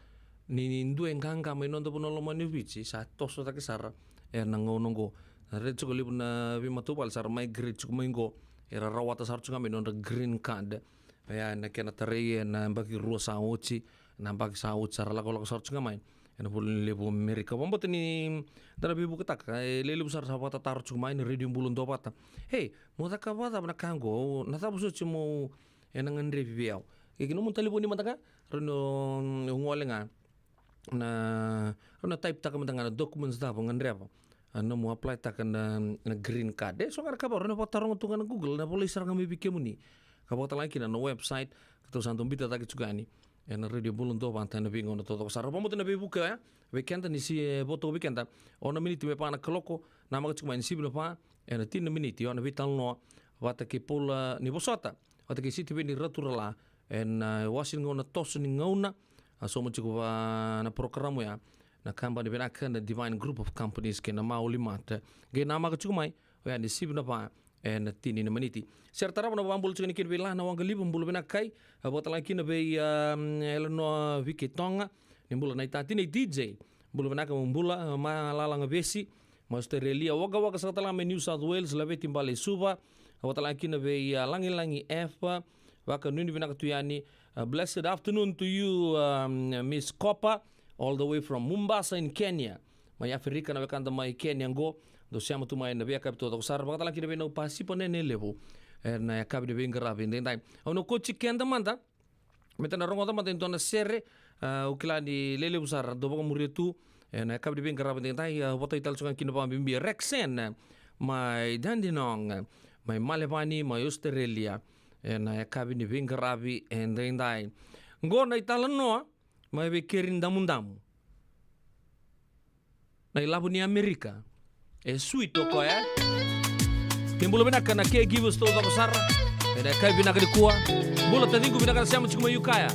ni, ni dua e qaqa mai noda vanua lomani Viti sa toso cake sara ena gauna oqo. Na raica tiko levu na veimatavuvale sa ra migrate tiko mai qo, era rawata sara tiko ga mai nodra green card. Ia, na kena tarai ena yabaki rua sa oti, na yabaki sa oti sa ra lakolako sara tiko ga mai ena vanua levu Amerika. Vakabauta ni da na veivuketaka, e levu sara sa vakatataro tiko mai na Radio Bula Duavata. Hei, mo caka vakacava na ka oqo, na cava soti mo ena gadrevi vei au. Kei na nomu talevoni mada ga, rawa ni o gole ga na, rawa ni o type taka mada ga na documents cava o gadreva, a, nomu apply taka na, na green card. E so ga na ka vaka, rawa ni o vakataroga tu ga na Google, na volai sara ga mai vei kemuni. Ka vakatalega kina na website ka tou sa dau biuta cake tiko yani ena Radio Bula Duavata ena veigauna taucoko sara. Vakabauta na veivuke oya vei keda ni se, e, vo toka vei keda. Ono na miniti me va na kaloko, namaka tiko mai na sivi na va ena tini na miniti, o na veitalanoa vata kei Paula Nivosota vata kei Sitiveni Raturala ena, e, wase ni gauna, toso ni gauna. A sauma tiko va na porokaramu ya na kabani vinaka na Divine Group of Companies kei na Maoli Mart. Qai namaka tiko mai oya ni sivi na va ena tini na miniti. Se ra tarava na vakabula tiko yani kina vei Lana Waqaliva, bula vinaka Kai. A, vakatalega kina vei, um, Elenoa Vike Toga, ni bula na itatinai D J. Bula vinaka, bula, a, Malala Gavesi mai Australia, Waka Waka saka talega mai New South Wales, Laveti Bale Suva. A, vakatalega kina vei, a, Lagilagi F, vakanuinui vinaka tu yani, a, blessed afternoon to you, um, Miss Copper, all the way from Mombasa in Kenya. Mai Aferika na wekada mai Kenya qo, dou sema tu mai na veiyakavi taucoko sara. Vakatalega kina vei Nau Pasipa Nene Levu ena yakavi ni veiqaravi edaidai. Au na kauti keda mada me da na rogoca mada e dua na sere, a, au kila ni lelevu sara dou vakamuria tu ena yakavi ni veiqaravi edaidai. A, vata tale tiko ga kina vakabibi Rexen mai Dandenong, mai Melbourne, mai Australia, ena yakavi ni veiqaravi edaidai. Qo na italanoa mai vei Keri Damudamu. Na ilavo ni Amerika. E sweet o koya, e? Ni bula vinaka na caregivers taucoko sara ena yakavi vinaka nikua. Bula taciqu, vinaka na sema tiko mai Ukiah.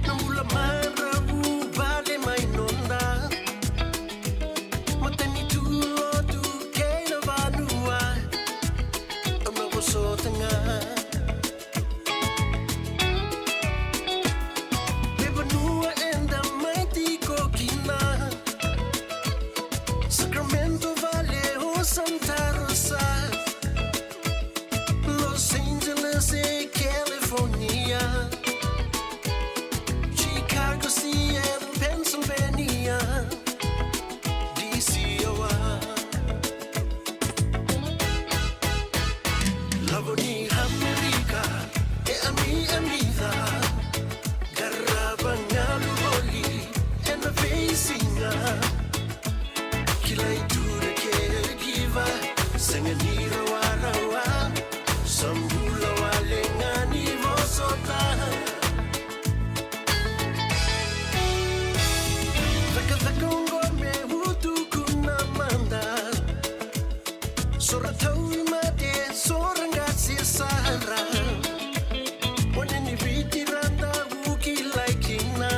Na bula maravu vale mai noda matanitu, lotu kei na vanua. Au na vosota ga me vanua eda mai tiko kina. Sacramento vale o Santa Rosa, Los Angeles e California, Chicago, Seattle, Pennsylvania, D C, Iowa. Lavo ni Amerika e ami, amica. Qarava galu voli ena veisiga. Kilai tu na caregiver, sega ni rawarawa. Sa bula wale ga ni vosota. Cakacaka oqo me utuku na mada. So ra tauvimate, so ra qase sara. One ni Viti ra dau kilai kina.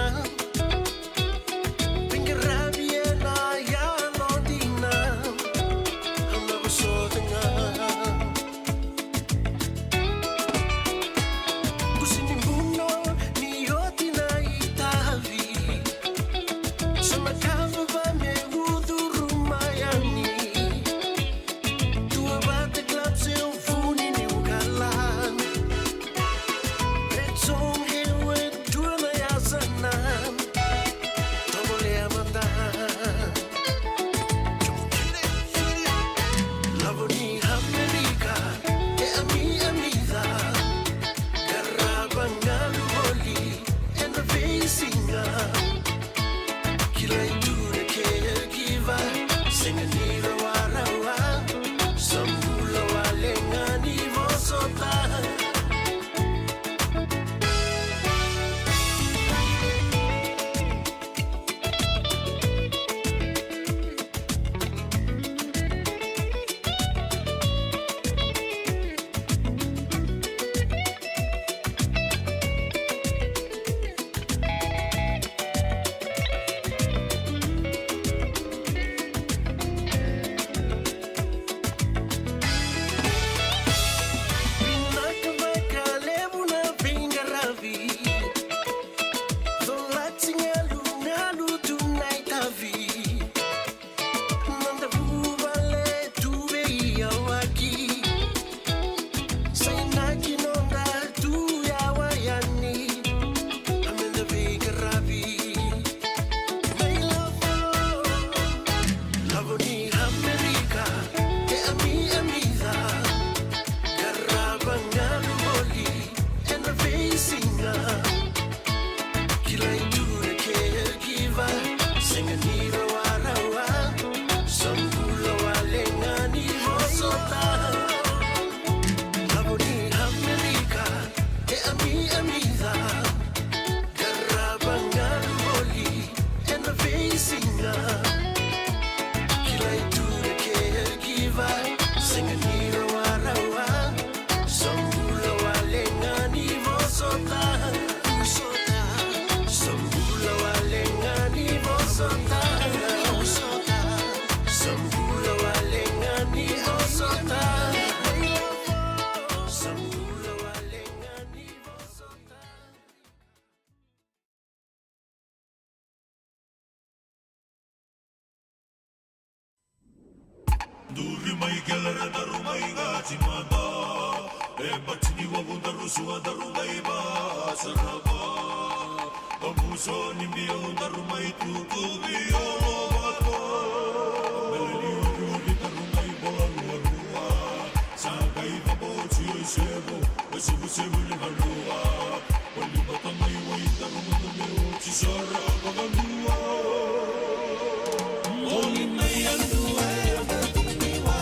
Veiqaravi ena yalodina. Au na vosota ga. Kusi ni buno ni oti na itavi. So na ka vava me ucuru mai yani. Duavata Duri mai kele ra daru mai Gati mada. E bati ni wavu daru sua daru qai vasarava. Abuso ni biau daru mai tutuvi o lovaka. Mele ni uriuri daru mai bola ruarua. Sa qai vaboti o isevu, o isevusevu ni vanua. Wali vata mai wai daru mada me oti sara vakadua. Oli mai a dua e vakadua.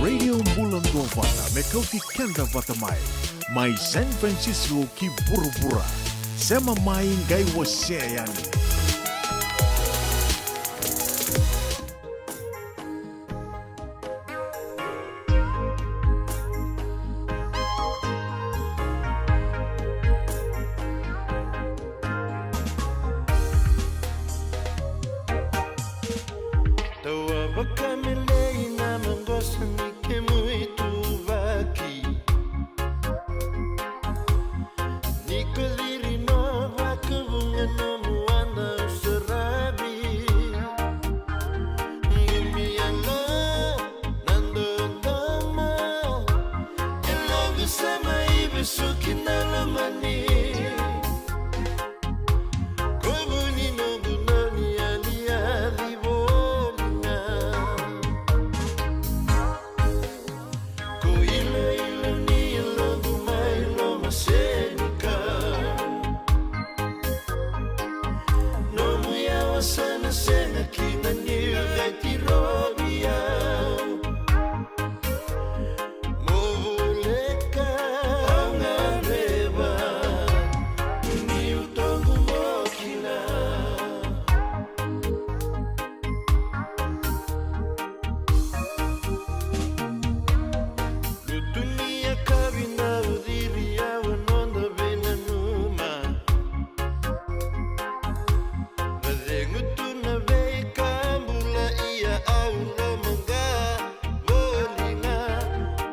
Radio Bula Duavata, me kauti keda vata mai. Mai San Francisco ki vuravura. Sema mai qai wasea yani. Vakamelei na maqosa ni kemu ituvaki. Ni ko ciri na vakavuqa nomu wada saravi. Gumiyala na dodoma. E loqu sa mai vesuki na lomani. Ko vu ni noqu dau ni yali yali voli ga. Ko iloilo ni yaloqu mai lomasenikau. Nomu yawa sa na sega kina ni qai tirovi au. Mo voleka au gadreva, niu toqu mo kila. Lutu ni yakavi na uciri au a noda veinanuma. Vacegu tu na veika bula ia au lomaqa. Voli ga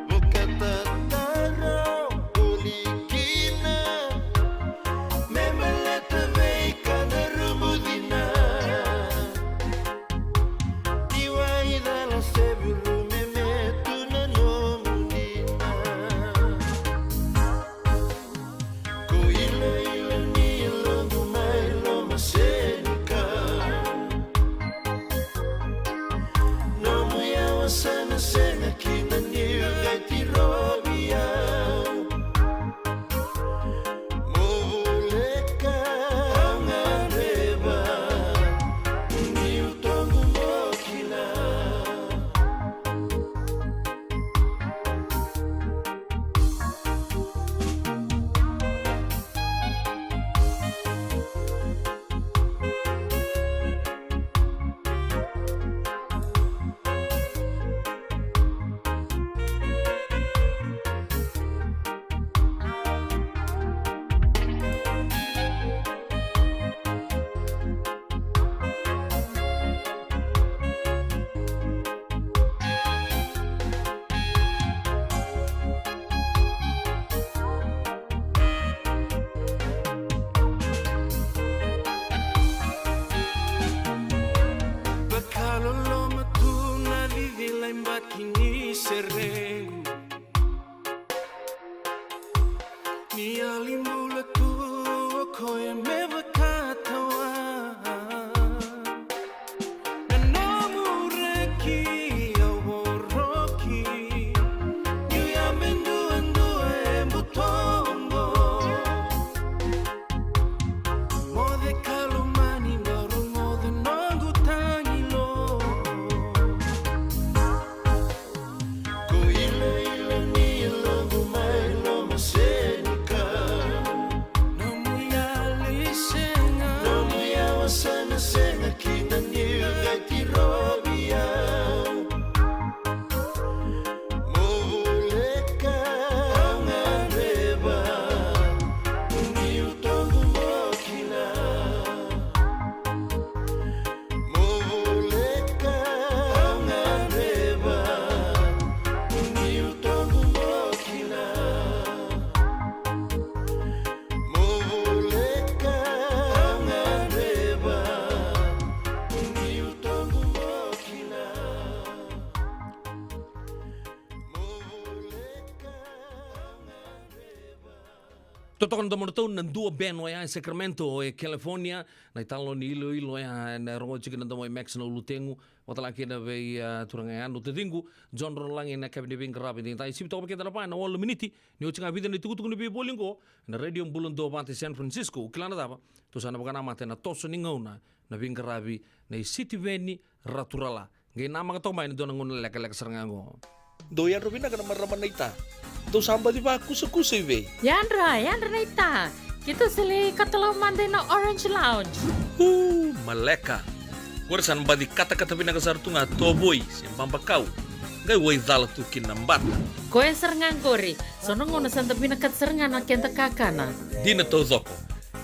vakatataro voli kina. Me baleta veika na rumu cina. Ni waicala se vuru me me tu na nomu dina. Ko iloilo ni yaloqu mai lomasenikau. Nomu yawa sa na sega kina niu qai tirovi au. Mo voleka au gadreva, niu toqu mo kila. Vakaloloma tu na cicila i baki ni serequ. Ni yali bula tu o koya me vakatawa. Na nomu reki au voroki. Niu yabe duadua e butoqo. Moce ka lomani, bau rogoca noqu tagilo. Ko iloilo ni yaloqu mai lomasenikau. Nomu yali sega. Nomu yawa sa na sega kina niu qai tirovi au. Mo voleka au gadreva, niu toqu mo kila. Mo voleka au gadreva, niu toqu mo kila. Mo voleka au gadreva, niu toqu mo kila. Mo voleka au gadreva. Totoka na domo na tau na dua band oya e Sacramento, e California. Na italanoa ni iloilo oya ena rogoci tiko na domo i Max na Ulutegu. Vakatale kina vei, ah, turaga ya na taciqu John Rolagi ena yakavi ni veiqaravi edaidai. Sivi toka vei keda na va ena walu na miniti. Ni oti ga vica na itukutuku ni veivoli oqo ena Radio Bula Duavata e San Francisco. O kila na cava? Tou sa na vakanamata ena toso ni gauna na veiqaravi nei Sitiveni Raturala. Qai namaka toka mai ena dua na gauna lekaleka sara ga oqo. Dou yadra vinaka na marama naita. Dou sa baci vakusakusa i vei? Yadra, yadra naita. Keitou sa lai katalau mada ina Orange Lounge. Uu, maleka. Qori sa na baci katakata vinaka sara tu ga tovoi se babakau. Qai waicala tu kina na bata. Koya sara ga qori. So na gauna sa da vinakata sara ga na keda kakana. Dina taucoko.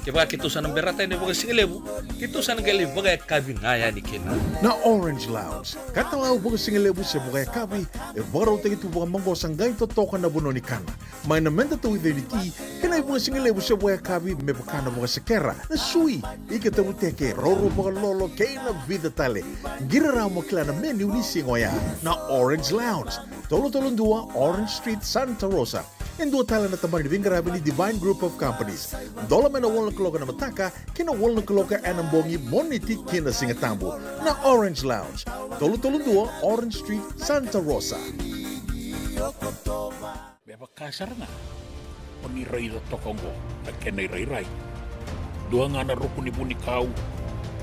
Kevaka keitou sa na berata yani vakasigalevu, keitou sa na qai lai vakayakavi ga yani kina. Na Orange Lounge, katalau vakasigalevu se vakayakavi, e vakarautaki tu vakamaqosa qai totoka na vanua ni kana. Mai na meda tauica ni ti, kei na ivakasigalevu se vakayakavi me vaka na vakasekera, na sui, ika tavuteke, roro vakalolo, kei na vica tale. Qiri rawa mo kila na menu ni siga oya. Na Orange Lounge, tolu tolu dua Orange Street, Santa Rosa. E dua tale na tabana ni veiqaravi ni Divine Group of Companies. Dola mai na walu na kaloko ena mataka ki na walu na kaloko ena bogi, Moniti ki na Sigatabu. Na Orange Lounge, tolu tolu dua Orange Street, Santa Rosa. Me vaka sara ga o ni raica toka oqo na kena irairai. Dua ga na ruku ni vunikau,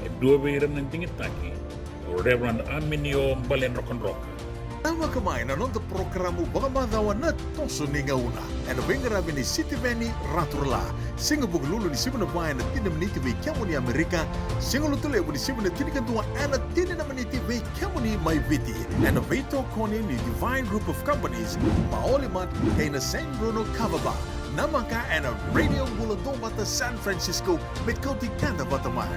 e dua vei ira na digitaki, o Reverend Aminio Baledrokadroka. Namaka mai na noda porokaramu vakamacawa Na Toso ni Gauna, ena veiqaravi ni Sitiveni Raturala. Siga Vukelulu ni sivi na va ena tini na miniti vei kemuni Amerika. Siga Lotulevu ni sivi na tinikadua ena tini na miniti vei kemuni mai Viti. Ena veitokoni ni Divine Group of Companies, Maoli Mart, kei na San Bruno Kava Bar. Namaka ena Radio Bula Duavata San Francisco, me kauti keda vata mai.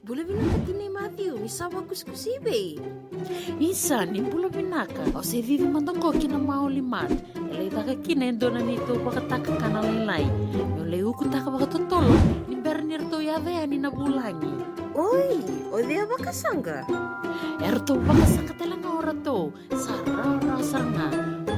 Bula vinaka tinai Matthew, ni sa vakusikusi i vei? Isa, ni bula vinaka. Au se cici mada qo ki na Maoli Mart. E lai caka kina e dua na neitou vakatakakana lailai. Meu lai ukutaka vakatotolo ni bera ni ratou yaco yani na vulagi. Oi, o cei a vakasaqa? E ratou vakasaqa tale ga o ratou. Sa rawarawa sara ga.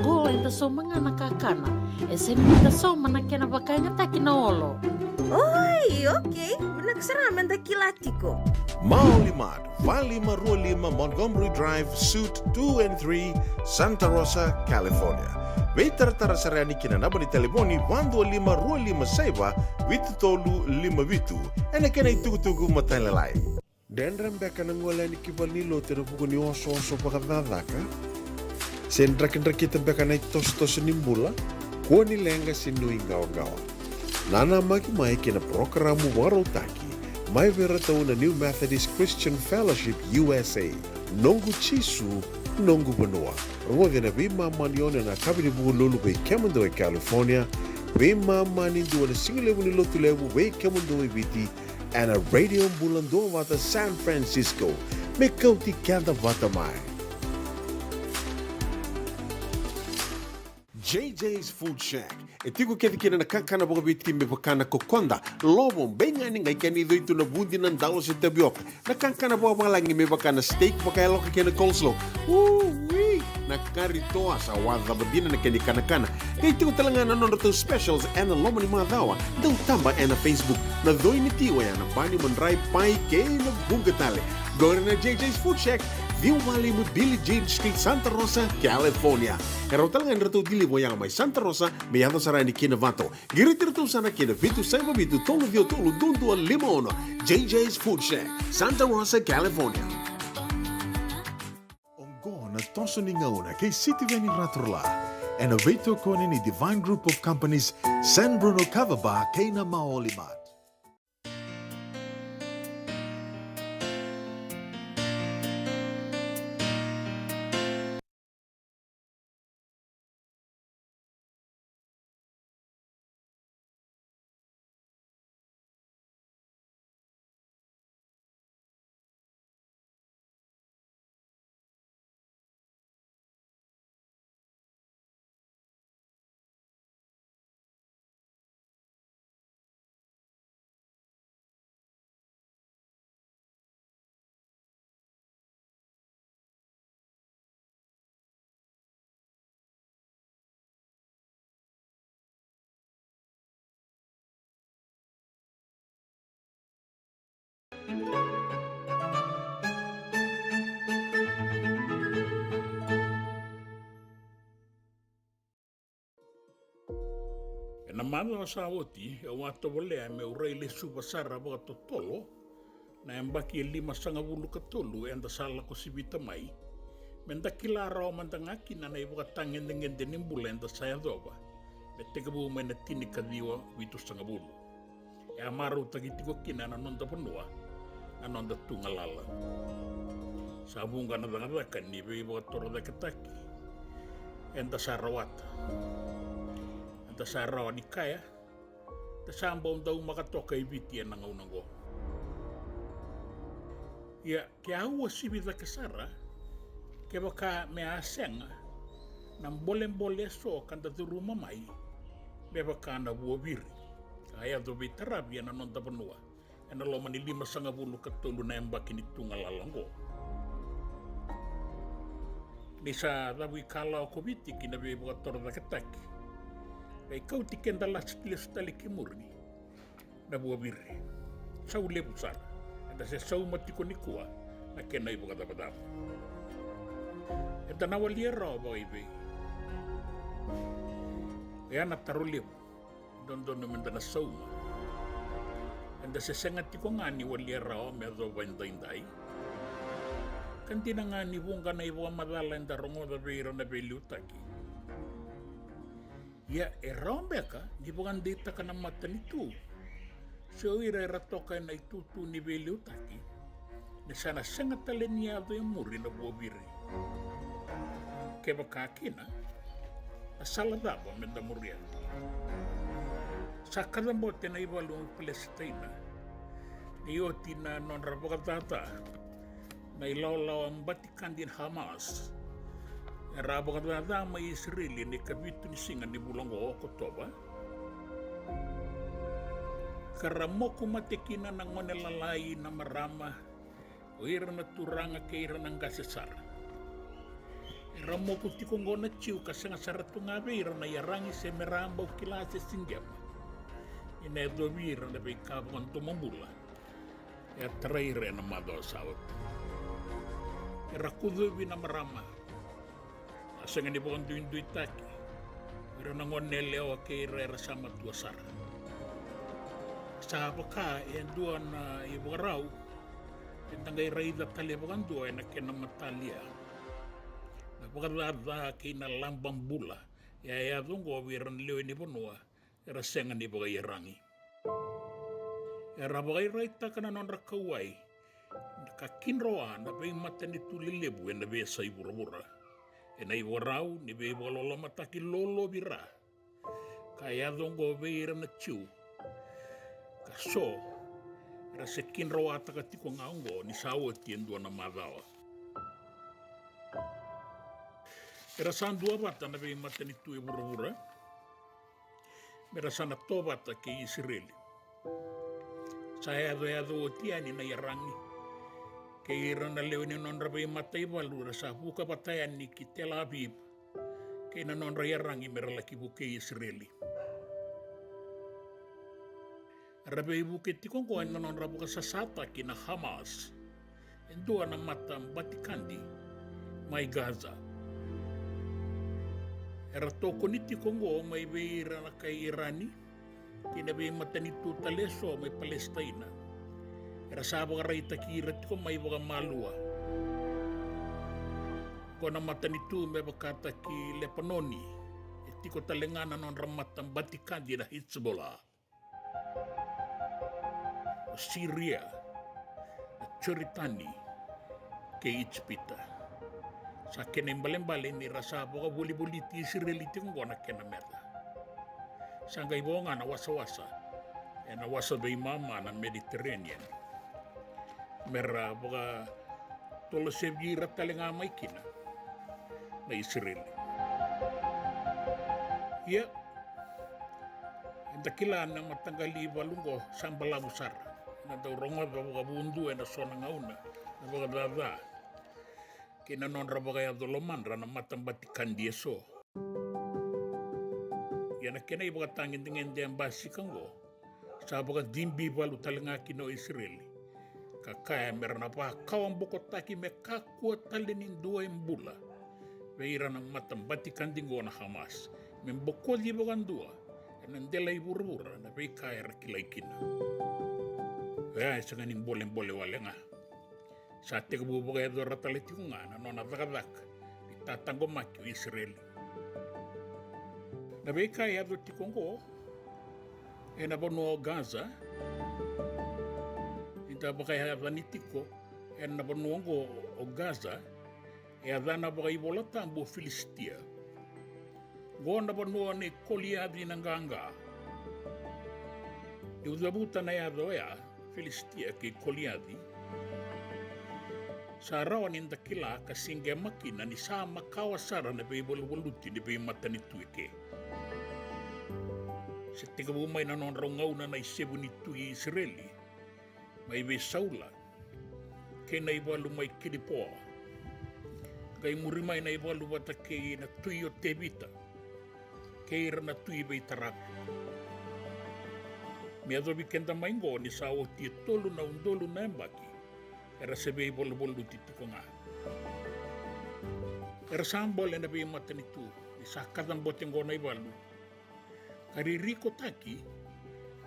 Qo eda sauma ga na kakana. E sega ni da sauma na kena vakayagataki na olo. Oi, okei. Vinaka sara ga meda kila tiko. Maoli Mart, va lima rua lima Montgomery Drive, Suite two and three, Santa Rosa, California. Veitaratara sara yani ki na naba ni talevoni va dua lima rua lima saiva vitu tolu lima vitu. Ena kena itukutuku matailalai. Dredre beka na gole yani ki valenilotu ena vuku ni osooso vakacakacaka? Se drakidrakita beka na itosotoso ni bula? Kua ni leqa se nuiqawaqawa. Nanamaki mai ki na parokaramu vakarautaki mai vei iratou na New Methodist Christian Fellowship U S A, Noqu Jisu, Noqu Vanua. Rogoci ena veimama ni ono ena yakavi ni Vukelulu vei kemudou e California, veimama ni dua ena sigalevu ni Lotulevu vei kemudou e Viti, ena Radio Bula Duavata San Francisco, me kauti keda vata mai. J J's Food Shack. E tiko kece kina na kakana vakaviti me vaka na kokoda, lovo, beigani, qai kena icoi tu na vudi, na dalo se tavioka. Na kakana vakavalagi me vaka na steak vakayaloka kei na coleslaw. Ui! Na kari toa, sa wacava dina na kena ikanakana. Qai tiko tale ga na nodratou specials ena loma ni macawa. Dau taba ena Facebook. Na coi ni ti oya na bani, madrai, pai kei na vuqa tale. Qori na J J's Food Shack, ciwa va lima Billie Jean Street, Santa Rosa, California. E rawa tale ga ni ratou deliver oya mai Santa Rosa me yaco sara yani ki Novato. Qiriti iratou sara ki na vitu saiva vitu tolu ciwa tolu dua dua lima ono. J J's Food Shack, Santa Rosa, California. Oqo Na Toso ni Gauna kei Sitiveni Raturala, ena veitokoni ni Divine Group of Companies, San Bruno Kava Bar kei na Maoli Mart. Ena macawa sa oti, au a tovolea meu rai lesuva sara vakatotolo na yabaki e limasagavulu ka tolu eda sa lako sivita mai, meda kila rawa mada ga kina na ivakatagedegede ni bula eda sa yacova me tekivu mai na tinikaciwa vitusagavulu. E a marautaki tiko kina na noda vanua na noda tu galala. Sa vuqa na cakacaka ni veivakatorocaketaki eda sa rawata. Eda sa rawa ni kaya da sa bau daumaka toka e Viti ena gauna oqo. Ia, ke a uasivi cake sara, kevaka me a sega na bolebole eso ka da curuma mai, me vaka na vuaviri ka a yaco veitaravi ena noda vanua ena loma ni limasagavulu ka tolu na yabaki ni tugalala oqo. Ni sa cavuikalawa ko Viti ki na veivakatorocaketaki, qai kauti keda lasi lesu tale ki muri na vuaviri. Sau levu sara, eda se sauma tiko nikua na kena ivakacavacava. Eda na walia rawa vakaivei? Oya na taro levu e dodonu meda na sauma. Eda se sega tiko ga ni walia rawa me yacova edaidai, ka dina ga ni vuqa na ivakamacala eda rogoca vei ira na veiliutaki. Ia, e rawa beka ni vakadeitaka na matanitu se o ira era toka ena itutu ni veiliutaki ni sa na sega tale ni yaco e muri na vuaviri? Kevaka kina, na sala cava meda muria? Sa kacabote na ivalu o Palesitaina ni oti na nodra vakacaca na ilawalawa batikadi na Hamas era a vakacaca mai Isireli ena ikavitu ni siga ni vula oqo o Okotova, ka ra moku mate kina na gone lalai, na marama, o ira na turaga kei ira na qase sara. Era moku tiko oqo na Jiu ka sega sara tu ga vei ira na iyaragi se me ra a bau kila se siqema ni na yacovi ira na veika vakadomobula e a tarai ira ena macawa sa oti. Era kucuvi na marama, a sega ni vakaduiduitaki o ira na gone yalewa kei ira era sa matua sara. Sa vaka e dua na ivakarau eda qai raica tale vakadua ena kena matalia na vakacaca kei na laba bula e a yaco oqo vei ira na lewe ni vanua era sega ni vakaiyaragi. Era vakairaitaka na nodra kauwai ka kidroa na veimatanitu lelevu ena veiyasai vuravura ena ivakarau ni veivakalolomataki lolovi ra ka yaco oqo vei ira na Jiu, ka so era se kidroataka tiko ga oqo ni sa oti e dua na macawa. Era sa duavata na veimatanitu e vuravura me ra sa na tovata kei Isireli. Sa yacoyaco oti yani na iyaragi kei ira na lewe ni nodra veimataivalu era sa vuka vata yani ki Tel Aviv kei na nodra iyaragi me ra laki vukei Isireli. Era veivuke tiko oqo ena nodra vakasasataki na Hamas e dua na mata batikadi mai Gaza. Era tokoni tiko oqo mai vei ira na kai Irani kei na veimatanitu tale eso mai Palesitaina. Era sa vakaraitaki ira tiko mai vakamalua. Ko na matanitu me vakataki Lepanoni, e tiko tale ga na nodra mata batikadi na Hezbollah. O Siria, na Joritani, kei Ijipita. Sa kena ibalebale ni ra sa vakavolivoliti Isireli tiko oqo na kena meca. Sa qai vo ga na wasawasa ena wasa veimama na Mediterranean me ra vakatolosevi ira tale ga mai kina na Isireli. Ia, eda kila na mataqali ivalu oqo sa balavu sara, ena dau rogoca vakavudua ena so na gauna na vakacaca kei na nodra vakayaco lomadra na mata batikadi eso. Ia na kena ivakatagedegede e basika oqo, sa vakacibi valu tale ga kina o Isireli ka kaya me ra na vakawabokotaki me kakua tale ni dua e bula vei ira na mata batikadi oqo na Hamas, me bokoci vakadua ena dela i vuravura na veika era kilai kina. Oya e sega ni bolebole wale ga. Sa tekivu vakayacora tale tiko ga na nona cakacaka ni tataqomaki o Isireli. Na veika e yaco tiko oqo ena vanua o Gaza, ni da vakayacani tiko ena vanua oqo o Gaza, e yacana vakaivolatabu o Filisitia. Oqo na vanua nei Koliaci na qaqa. Ni'u cavuta na yaca oya, Filisitia kei Koliaci, sa rawa ni da kila ka siqema kina ni sa makawa sara na veivaluvaluti ni veimatanitu eke. Se tekivu mai na nodrau gauna na isevu ni tui Isireli mai vei Saula kei na ivalu mai Kilipoa, qai muri mai na ivalu vata kei na tui o Tevita kei ira na tui veitaravi. Me yacovi keda mai qo ni sa oti e tolu na udolu na yabaki era se veivaluvaluti tiko ga. Era sa bole na veimatanitu ni sa kacabote qo na ivalu, ka ririkotaki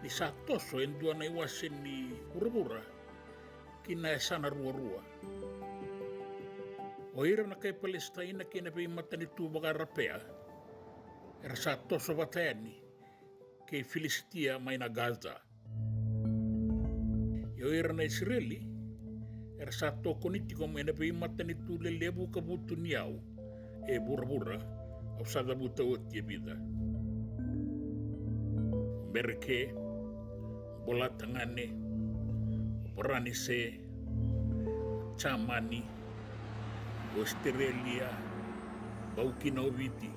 ni sa toso e dua na iwase ni vuravura ki na yasana ruarua. O ira na kai Palesitaina kei na veimatanitu vakaRapea era sa toso vata yani kei Filisitia mai na Gaza. Ia o ira na Isireli era sa tokoni tiko mai na veimatanitu lelevu ka vutuniyau e vuravura, au sa cavuta oti e vica: o Mereke, o Bolatagane, o Varanise, o Jamani, o Ositerelia, bau kina o Viti.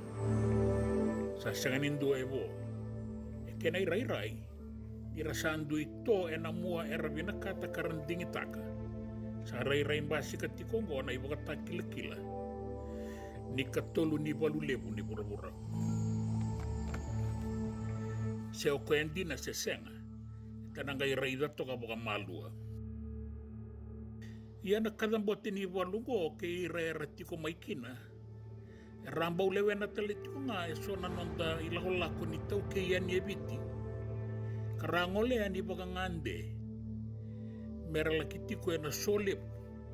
Sa sega ni dua e vo. E kena irairai ni ra sa dui to ena mua era vinakata ka ra digitaka. Sa rairai basika tiko oqo na ivakatakilakila ni katolu ni valu levu ni vuravura. Se o koya dina se sega, eda na qai raica toka vakamalua. Ia na kacabote ni valu oqo kei ira era tiko mai kina, era a bau lewena tale tiko ga e so na noda ilakolako ni taukei yani e Viti, ka ra gole yani vakagade me ra laki tiko ena so levu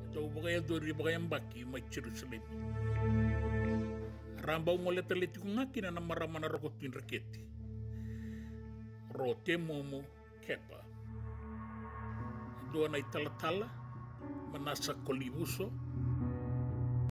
e dau vakayacori vakayabaki mai Jerusalemi. Era a bau gole tale tiko ga kina na marama na Roko Tui Dreketi, Ro Temumu Kepa, e dua na italatala, Manasa Kolivuso,